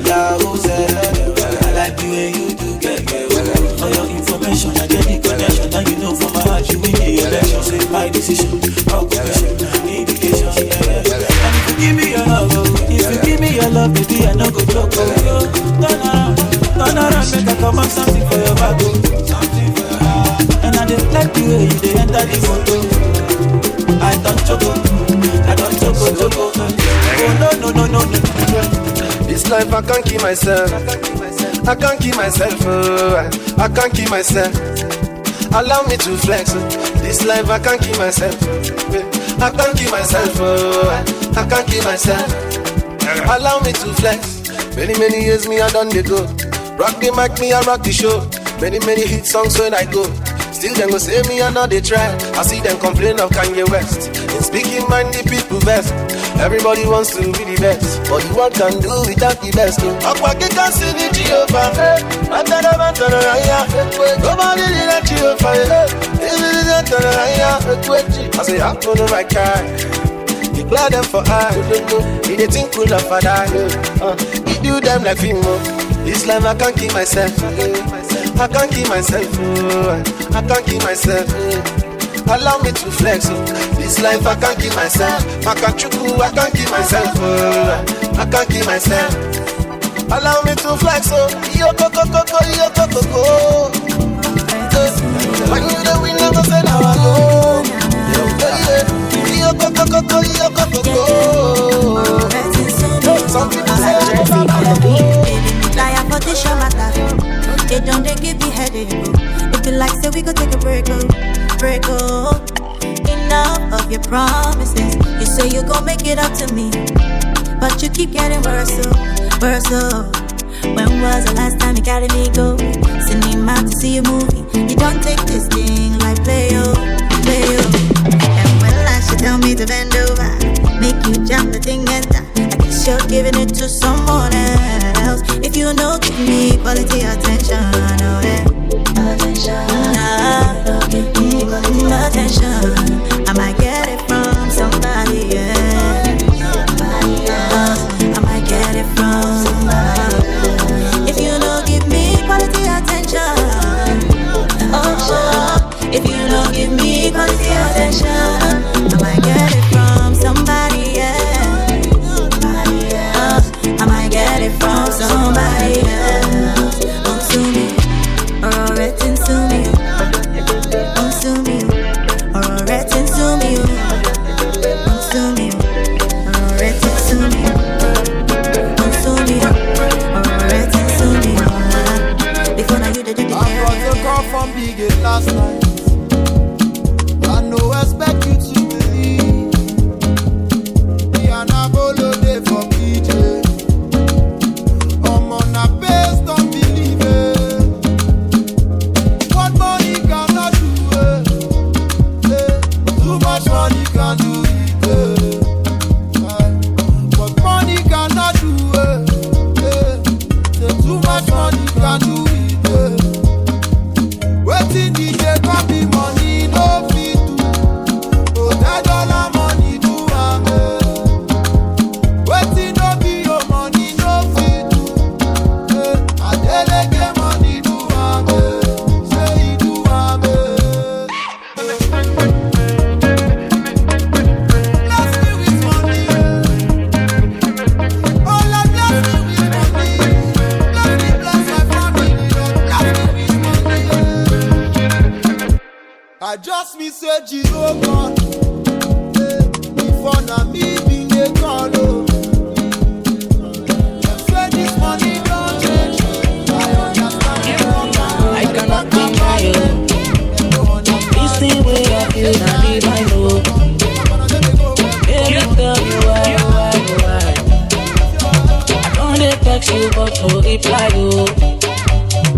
Yahoo sẹ́lẹ̀, I like the way you do kẹ̀kẹ́. For your information, I get the connection. Now you know for my heart, you win the election. Say my decision, no question, indication. Yeah. And if you give me your love, oh, if you give me your love, baby, I no go joke, oh. Turn around, turn around, make I come out something for your back, oh. If I can't kill myself, I can't kill myself. Oh, I, I can't kill myself. Allow me to flex. Oh. This life I can't kill myself. I can't kill myself. Oh, I, I can't kill myself. Allow me to flex. Many many years me I done dey go. Rock the mic, me I rock the show. Many many hit songs when I go. Still dem go say me I no dey try. I see dem complain of Kanye West. In speaking mind the people best. Everybody wants to be the best, but you one can do without the best. Oh. Akwa kika sini Jehovah. Matara matara aya. Nobody did that Jehovah. Eh. This is the matara aya. I say happen to my car. He glad them for eye. He dey think cool of father. Uh, he do them like film. Oh. This life I can't kill myself. I can't kill myself. Oh. I can't kill myself. Oh. Allow me to flex. Oh. This life I can't kill myself. Makachuku, I can't kill myself. Oh. I can't kill myself. Allow me to flex. Oh. Yo, go, go, go, go, yo, go, go, go. When you the win, never say now I go. Yo, go, go, go, go, yo, go, go, go. Some people say I don't know. Tire for this your matter. They don't they give me headache. If you like, say we go take a break, oh, break, oh. Enough of your promises. You say you gon' make it up to me, but you keep getting worse, oh, worse, oh. When was the last time you carried me go? Cinema to see a movie. You don't take this thing like play, oh, play, oh. And when last you tell me to bend over, make you jump the thing and I guess you're giving it to someone else. If you know, give me quality attention, oh yeah. Attention, nah, don't give me quality attention. I might get it from somebody, yeah. Uh, I might get it from somebody. If you don't give me quality attention, oh, oh. If you don't give me quality attention, I might get it from somebody else. Uh, I might get it from somebody else. Don't sue me, or already sue me. Don't sue me, or already sue me. Don't sue me, or already sue me. Don't sue me, or already sue me. Before now you did it. I got a call from Big last night. I no expect you to believe. Me and Abolo dey for P J. I'm on a base, don't believe it. What money cannot do, eh? Eh, too much money can do it, eh. Eh, what money cannot do, eh? Eh, say too much money can do it, eh. Wetin D J copy money no fit do. Hotel dollar money do am, eh. Wetin no be your money no fit do. Eh, Adeleke money do am, eh. Say he do am, eh. Bless me with money, eh. Oh Lord, bless me with money. Bless me, bless my family, Lord. Bless me with money, eh. I just me say Jehovah. Eh, before na me be the call, oh. Dem say this money don change. I understand. I cannot deny you. This thing wey I feel na divine, oh. Let me tell you why, why, why. I don dey text you but no reply, oh.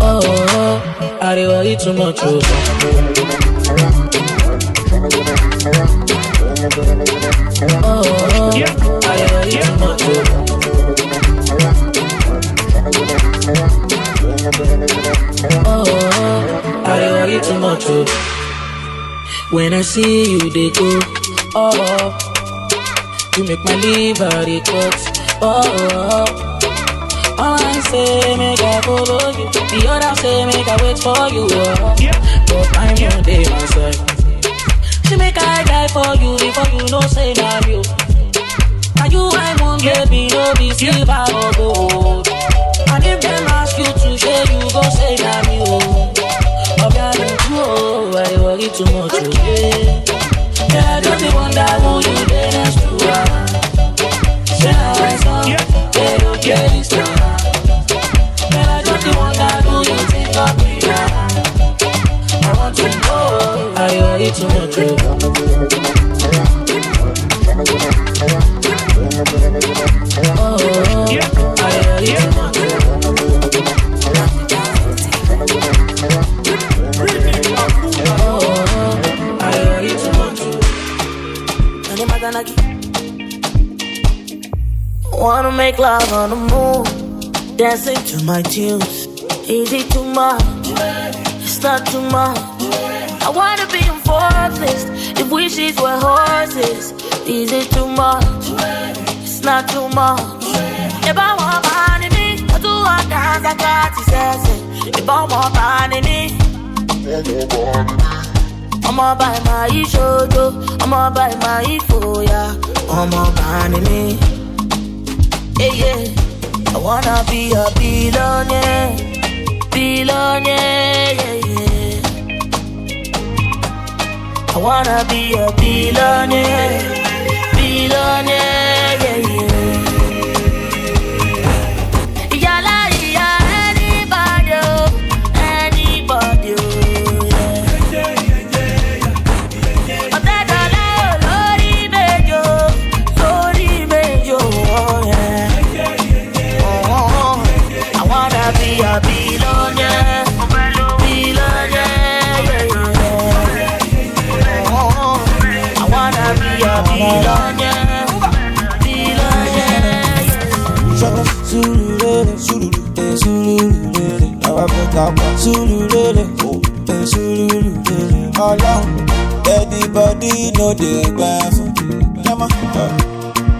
Oh, oh, oh. I dey worry too much, oh. Oh, oh, oh. I dey worry too much, oh. Oh, oh, oh. I dey worry too much, oh. When I see you, they go, oh, oh. You make my liver dey cut. Oh, oh, oh. One say make I follow you, the other say make I wait for you. Oh. But time no dey my side. She make I die for you before you know say na you. Now you I want, baby, no be silver or gold. And if dem ask you to share, you go say na me, oh. Obiano, oh, I dey worry too much, oh, yeah. Yeah, I just dey wonder who you dey next to, ah. Say na my song, yeah, okay, this time. Wanna make love on the moon, dancing to my tunes. Is it too much? It's not too much. I wanna be on Forbes list if wishes were horses. Is it too much? It's not too much. If I want money, me, I do want dance, I got to say, if I want money, me. I'ma buy my shoto, I'ma buy my foya, I'ma buy me. Yeah, yeah. I wanna be a billionaire, billionaire, yeah, yeah. I wanna be a billionaire, billionaire, yeah, yeah. Yala, yeah, anybody, oh, anybody, oh, yeah. Ọ̀tẹ́dọ̀lá olórí mẹ́jọ, lórí mẹ́jọ, yeah. I wanna be a billionaire, billionaire, yeah, yeah. I wanna be a billionaire, billionaire, yeah. Shut up, Zulu, Zulu, Zulu, Zulu, Zulu, Zulu, Ọlọ́run, everybody know the gbà fún. Come on.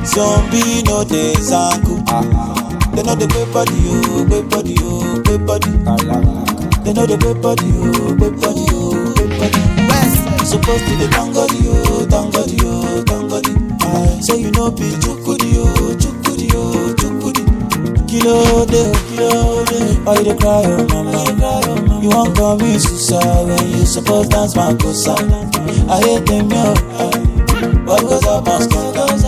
Zombie no dey zanku. Ah. They know the big body, oh, big body, oh, big body. They know the big body, oh, big body, oh, big body. West, supposed to be tangodi, oh, tangodi, oh, tangodi. Ah. So you know be chukudi, oh, chukudi, oh, chukudi. Kilo de, kilo de. Why you dey cry, oh mama? You won't commit suicide when you suppose dance makosa. I hate them, yo. What goes up must come down.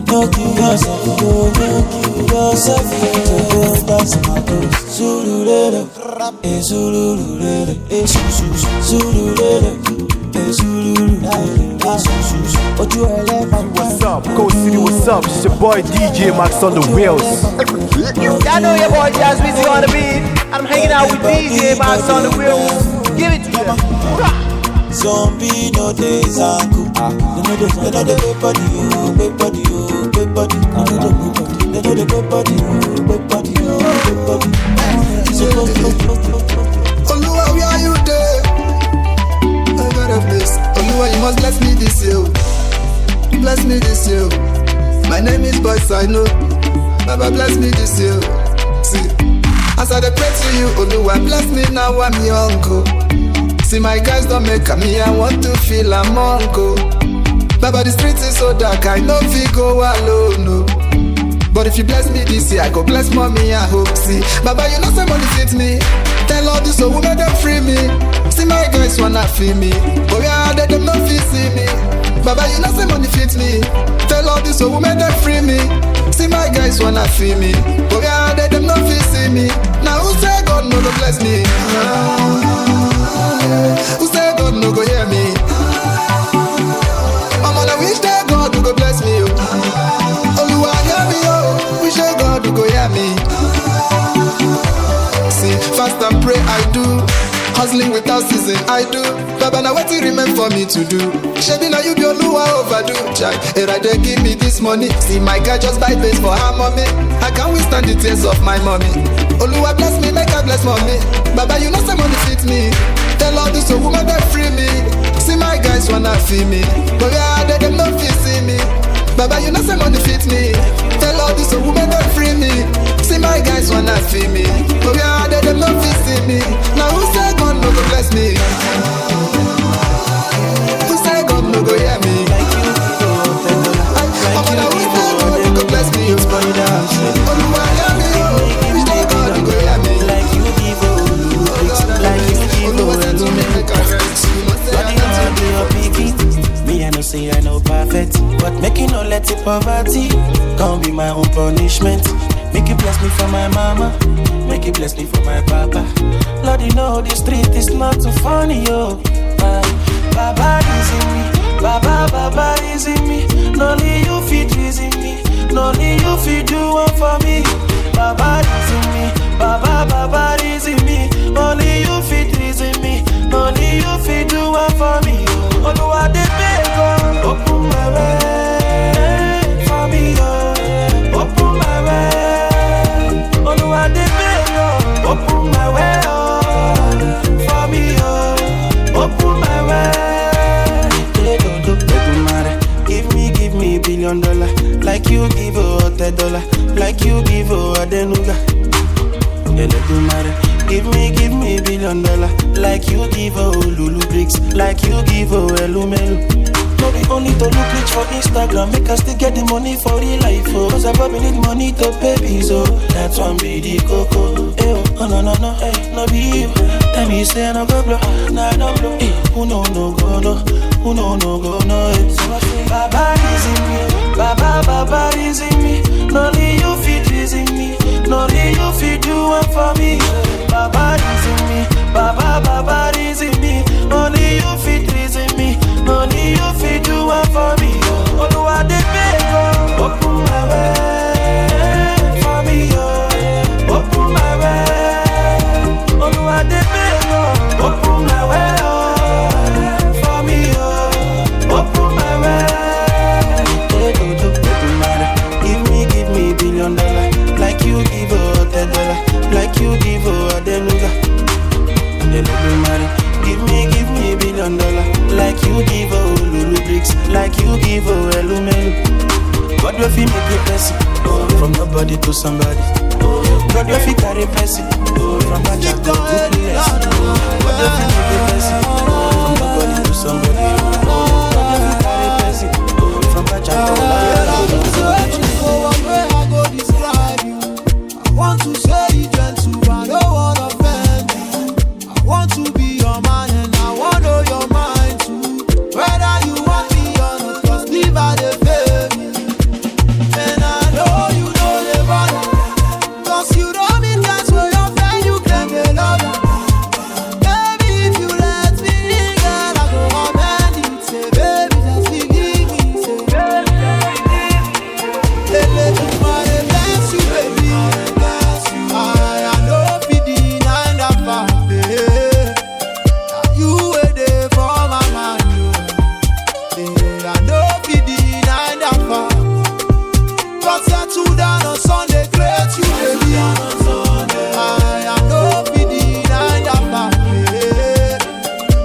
No kill yourself, no, no kill yourself. So go dance makosa. Sululele, eh, sululele, eh, su, su, su, sululele, eh, sululele, eh, su, su, su. Ojú ẹlẹ́gbẹ̀ẹ́. What's up? Coast City, what's up? It's your boy D J Max on the wheels. Y'all know your boy Jazz Wizzy on the beat. I'm hanging out with D J Max on the wheels. Give it to them. Zombie no dey zanku. Ah, they know the, they know the big body, oh, big body, oh, big body. They know the big body, oh, big body, oh, big body. Oluwa, where you dey? I gotta bless. Oluwa, you must bless me this year. Bless me this year. My name is Boy Sino. Baba, bless me this year. See, as I dey pray to you, Oluwa, bless me now, I'm young, oh. See, my guys don't make me, I want to feel among, oh. Baba, the street is so dark, I no fit go alone, no. But if you bless me this year, I go bless mommy, I hope. See, Baba, you know say money fit me. Tell all this woman them free me. See, my guys wanna feel me. But where are they? Them no fit see me. Baba, you know say money fit me. Tell all this woman them free me. See, my guys wanna feel me. But where are they? Them no fit see me. Now who say God no go bless me? Ah, yeah. Who say God no go hear me? I'm on a wish that God go bless me, oh. Oluwa, hear me, oh. Wish that God go hear me. See, fast and pray I do. Hustling without season I do. Baba, now what you remain for me to do? Shebi now you be Oluwa overdo. Chai, era dey give me this money. See my guy just buy base for her mommy. I can't withstand the tears of my mommy. Oluwa bless me, make I bless mommy. Baba, you know say money fit me. Tell all this woman that free me. See my guys wanna feel me. But where are they? Them no fit see me. Baba, you know say money fit me. Tell all this woman that free me. See my guys wanna feel me. But where are they? Them no fit see me. Now who say God no go bless me? Who say God no go hear me? I, I'm on a who say God no go bless me? Oluwa, hear me, oh. Who say God no go hear me? Oluwa, send to me, make I rest. You must say I got to be your pikin. Me, I know say I know perfect, but make you no let it poverty come be my own punishment. Make you bless me for my mama, make you bless me for my papa. Lord, you know the street is not too funny, yo. Ah, Baba, this See me, only you fit reason me, only you fit do one for me. Baba reason me, Baba, Baba reason me, only you fit reason me, only you fit do one for me. Oluwa dey beg o, open my way for me, oh. Open my way. Oluwa dey beg o, open my way, oh, for me, oh. Open my way. Edumare, give me, give me billion dollar, like you give a ten dollar, like you give a Adenuga. Eledumare, give me, give me billion dollar, like you give a Lulu bricks, like you give a Elumelu. No be only to look rich for Instagram, make us still get the money for real life, oh. Cause I probably need money to pay bills, oh. That's one be the coco, eh, oh, oh, no, no, no, eh, no be you. Tell me you say I no go blow, nah, I don't blow, eh. Who no, no go, no, who no, no go, no, eh. Baba reason me, Baba, Baba reason me, only you fit reason me, only you fit do one for me. Baba reason me, Baba, Baba reason me, only you fit reason me, only you fit do one for me. Oluwa dey beg o, open my way for me, oh. Open my way. Oluwa dey beg o, open my way, oh, for me, oh. Open my way. Hey, do, do, do, do, mare. Give me, give me billion dollar, like you give a ten dollar, like you give a Adenuga. Eledumare, give me, give me billion dollar, like you give a Lulu bricks, like you give a Elumelu. God will feel me the person, oh, from nobody to somebody. God will feel carry person, oh, from Pacha to P S. God will feel me the person, oh, from nobody to somebody. God will feel carry person, oh, from Pacha to P S. I want to say it gentle, I don't wanna offend you. I want to be your man and I wanna know your mind too. Whether you want me or not, cause leave I dey fail me. And I know you know the bother. Cause you know me, that's where your friend you claim the love. Baby, if you let me, girl, I go amend it. Say, baby, just forgive me. Say, baby, just forgive me. Eledumare bless you, baby. Bless you. I, I no fit deny that fact, eh. Now you were there for my mind, oh. Eh, I no fit deny that fact. But settle down on Sunday, great you, baby. I, I no fit deny that fact, eh.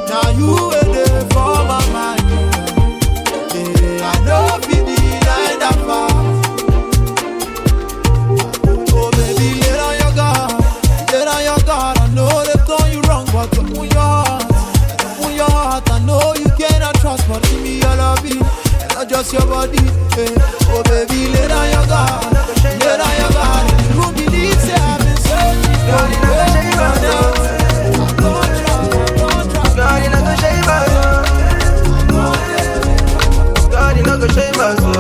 Now you were there for my mind, oh. Eh, I no fit deny that fact. Oh baby, lay down your guard, lay down your guard. I know they've done you wrong, but open your heart, open your heart. I know you cannot trust, but give me your loving, and not just your body. Eh. Oh baby, lay down your guard, lay down your guard. If you believe, say I've been searching for you. Baby, now. I don't trust, I don't trust. God, you no go shame us, oh.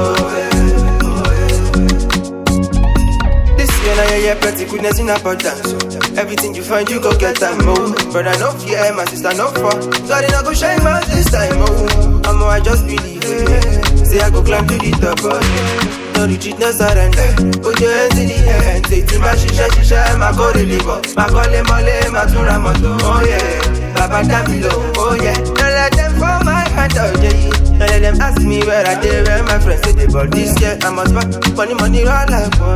This year, now you hear plenty goodness in abundance, oh. Everything you find, you go get am, oh. Brother, no fear, my sister, no fear. God, you no go shame us this time, oh. Omo, I just believe, eh. Say I go climb to the top, oh, yeah. No retreat, no surrender. Put your hands in the air and say, Timba, shisha, shisha, my go to the box. My call him, all him, my tura, my tura, oh yeah. Baba, damn below, oh yeah. Don't let them fall my hand, oh yeah. Don't let them ask me where I dey, where my friends say they bought this year. I must back money, money, all like for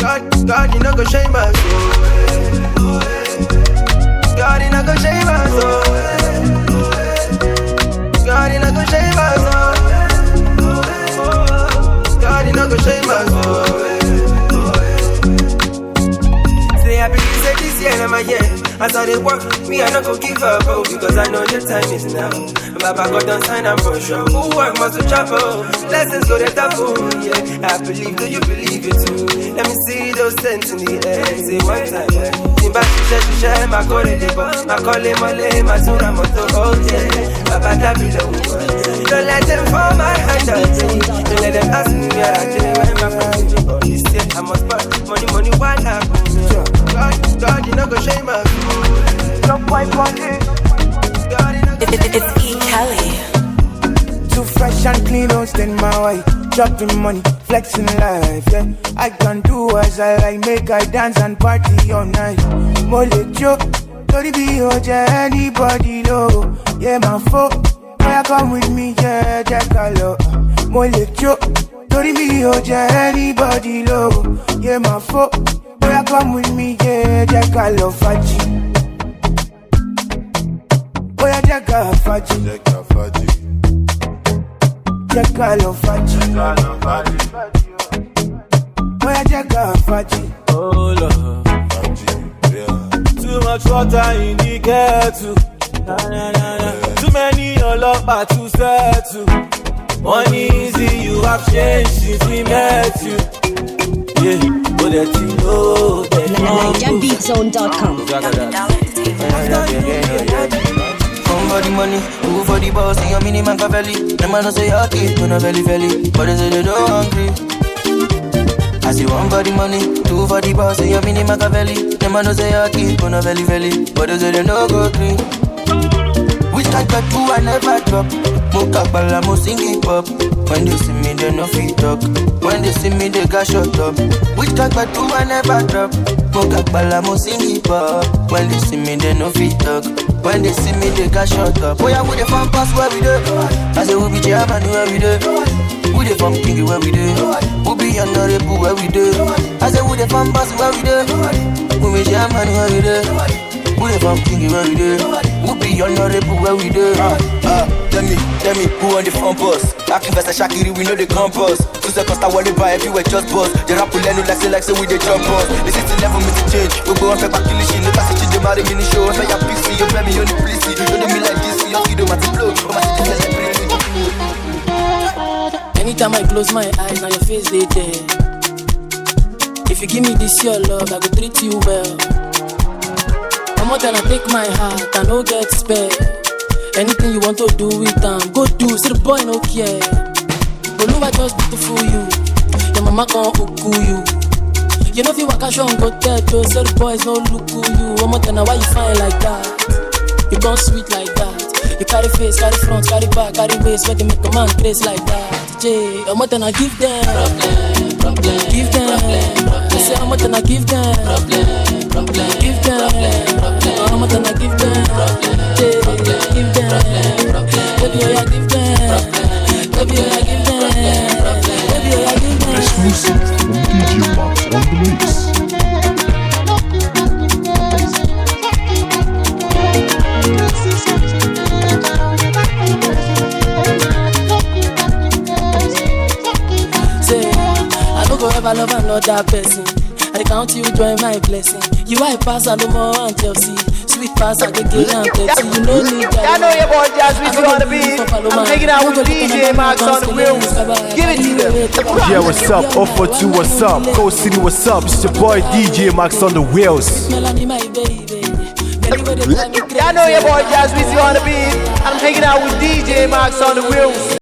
God, God, you no go shame us, oh. God, you no go shame us, oh. God, you no go shame us, oh. God, you no go shame us, oh. Say I believe say this year na my year. As I dey work, me I no go give up, oh, because I know the time is now. Baba God don sign am for sure. Who work must to chop, oh. Blessings go dey double, yeah. I believe, do you believe it too? Let me see those tents in the air. Say one time, yeah. Timba shisha shisha, my call it, my call it, my lay, my soul, I'm on the, oh yeah. Baba, that be the one. Don't let them fall my hand, oh, yeah. Don't let them ask me where I dey, where my friends dey, oh, this year I must pass. Money, money, why not? God, God, you no go shame us. Don't wipe on it. God, you no go shame us. It's E. Kelly. Too fresh Clean, don't stain my white. Dropping money, flexing life, yeah. I can do as I like, make I dance and party all night. Mo le jo, tori bi o je anybody lo. Yeah, my foe, boy, come with me, yeah, jack a lo. Mo le jo, tori bi o je anybody lo. Yeah, my foe, boy, come with me, yeah, jack a lo, faji. Oya jẹ́ ká faji. Jẹ́ ká faji. Jẹ́ ká lọ faji. Jẹ́ ká lọ faji. Oya jẹ́ ká faji. Oh Lord. Faji, yeah. Too much water in the kettle. Na, na, na, na. Too many ọlọ́pàá to settle. Money easy, you have changed since we met you. Yeah, but that you know that. Niger Beat Zone dot com. One for the money, two for the boss, your mini Machiavelli. Them I don't say your kid, gonna belly belly, but they say they don't hungry. I say one for the money, two for the boss, your mini Machiavelli. Them I don't say your kid, gonna belly belly, but they say they no go green. Which kind of two I never drop? Mo kakpala, mo sing hip hop. When they see me, they no fit talk. When they see me, they got shut up. Which kind of two I never drop? Mo kakpala, mo sing hip hop. When they see me, they no fit talk. When they see me, they got shut up. Boy, I would the fan pass where we do. I say we be chairman where we do. We the fan king where we do. We be honorable where we do. I say we the fan pass where we do. We be chairman where we do. Who the fuck think you where we do? Who be honorable where we do? Uh, uh, tell me, tell me, who on the front bus? Acting versus Shakiri, we know the campus. Two seconds, I want to buy everywhere, just buzz. The rap will learn like say, like say we dey jump us. The city level me to change. We go on back to the shit. If I see you, they marry me, the show. If I have P C, you pay me on the police. You do me like this, you feel the matter blow. Oh, my city celebrity. Anytime I close my eyes, now your face they there. If you give me this your love, I go treat you well. I'm out and I take my heart, I no get spare. Anything you want to do with them, go do. See the boy no care. Oluwa just beautiful you. Your mama can't uku you. You know if you walk a show and go tell Joe, say the boys no look who you. I'm out and why you fine like that? You can't sweet like that. You carry face, carry front, carry back, carry waist, where they make a man grace like that. J, I'm out and I give them. Problem, problem, give them. Problem, problem. I say I'm out and I give them. Problem, problem, give them. Problem, problem. I'm out and I give them. Problem, J, problem, give them. Problem, problem. Baby, oh yeah, give them. Problem, baby, oh yeah, give them. Problem, problem. Baby, oh yeah, give them. Exclusive from D J Max on the mix. Say, I no go ever love another person. I dey count you join my blessing. You I pass Alomo and Chelsea. Sweet pass Agege and Pepsi. You no need that. Y'all know your boy Jazz with you on the beat. I'm hanging out with D J Max on the wheels. Give it to them. Yeah, what's up? oh four two, what's up? Coast City, what's up? It's your boy D J Max on the wheels. Melanie, my baby. Y'all know your boy Jazz with you on the beat. I'm hanging out with D J Max on the wheels.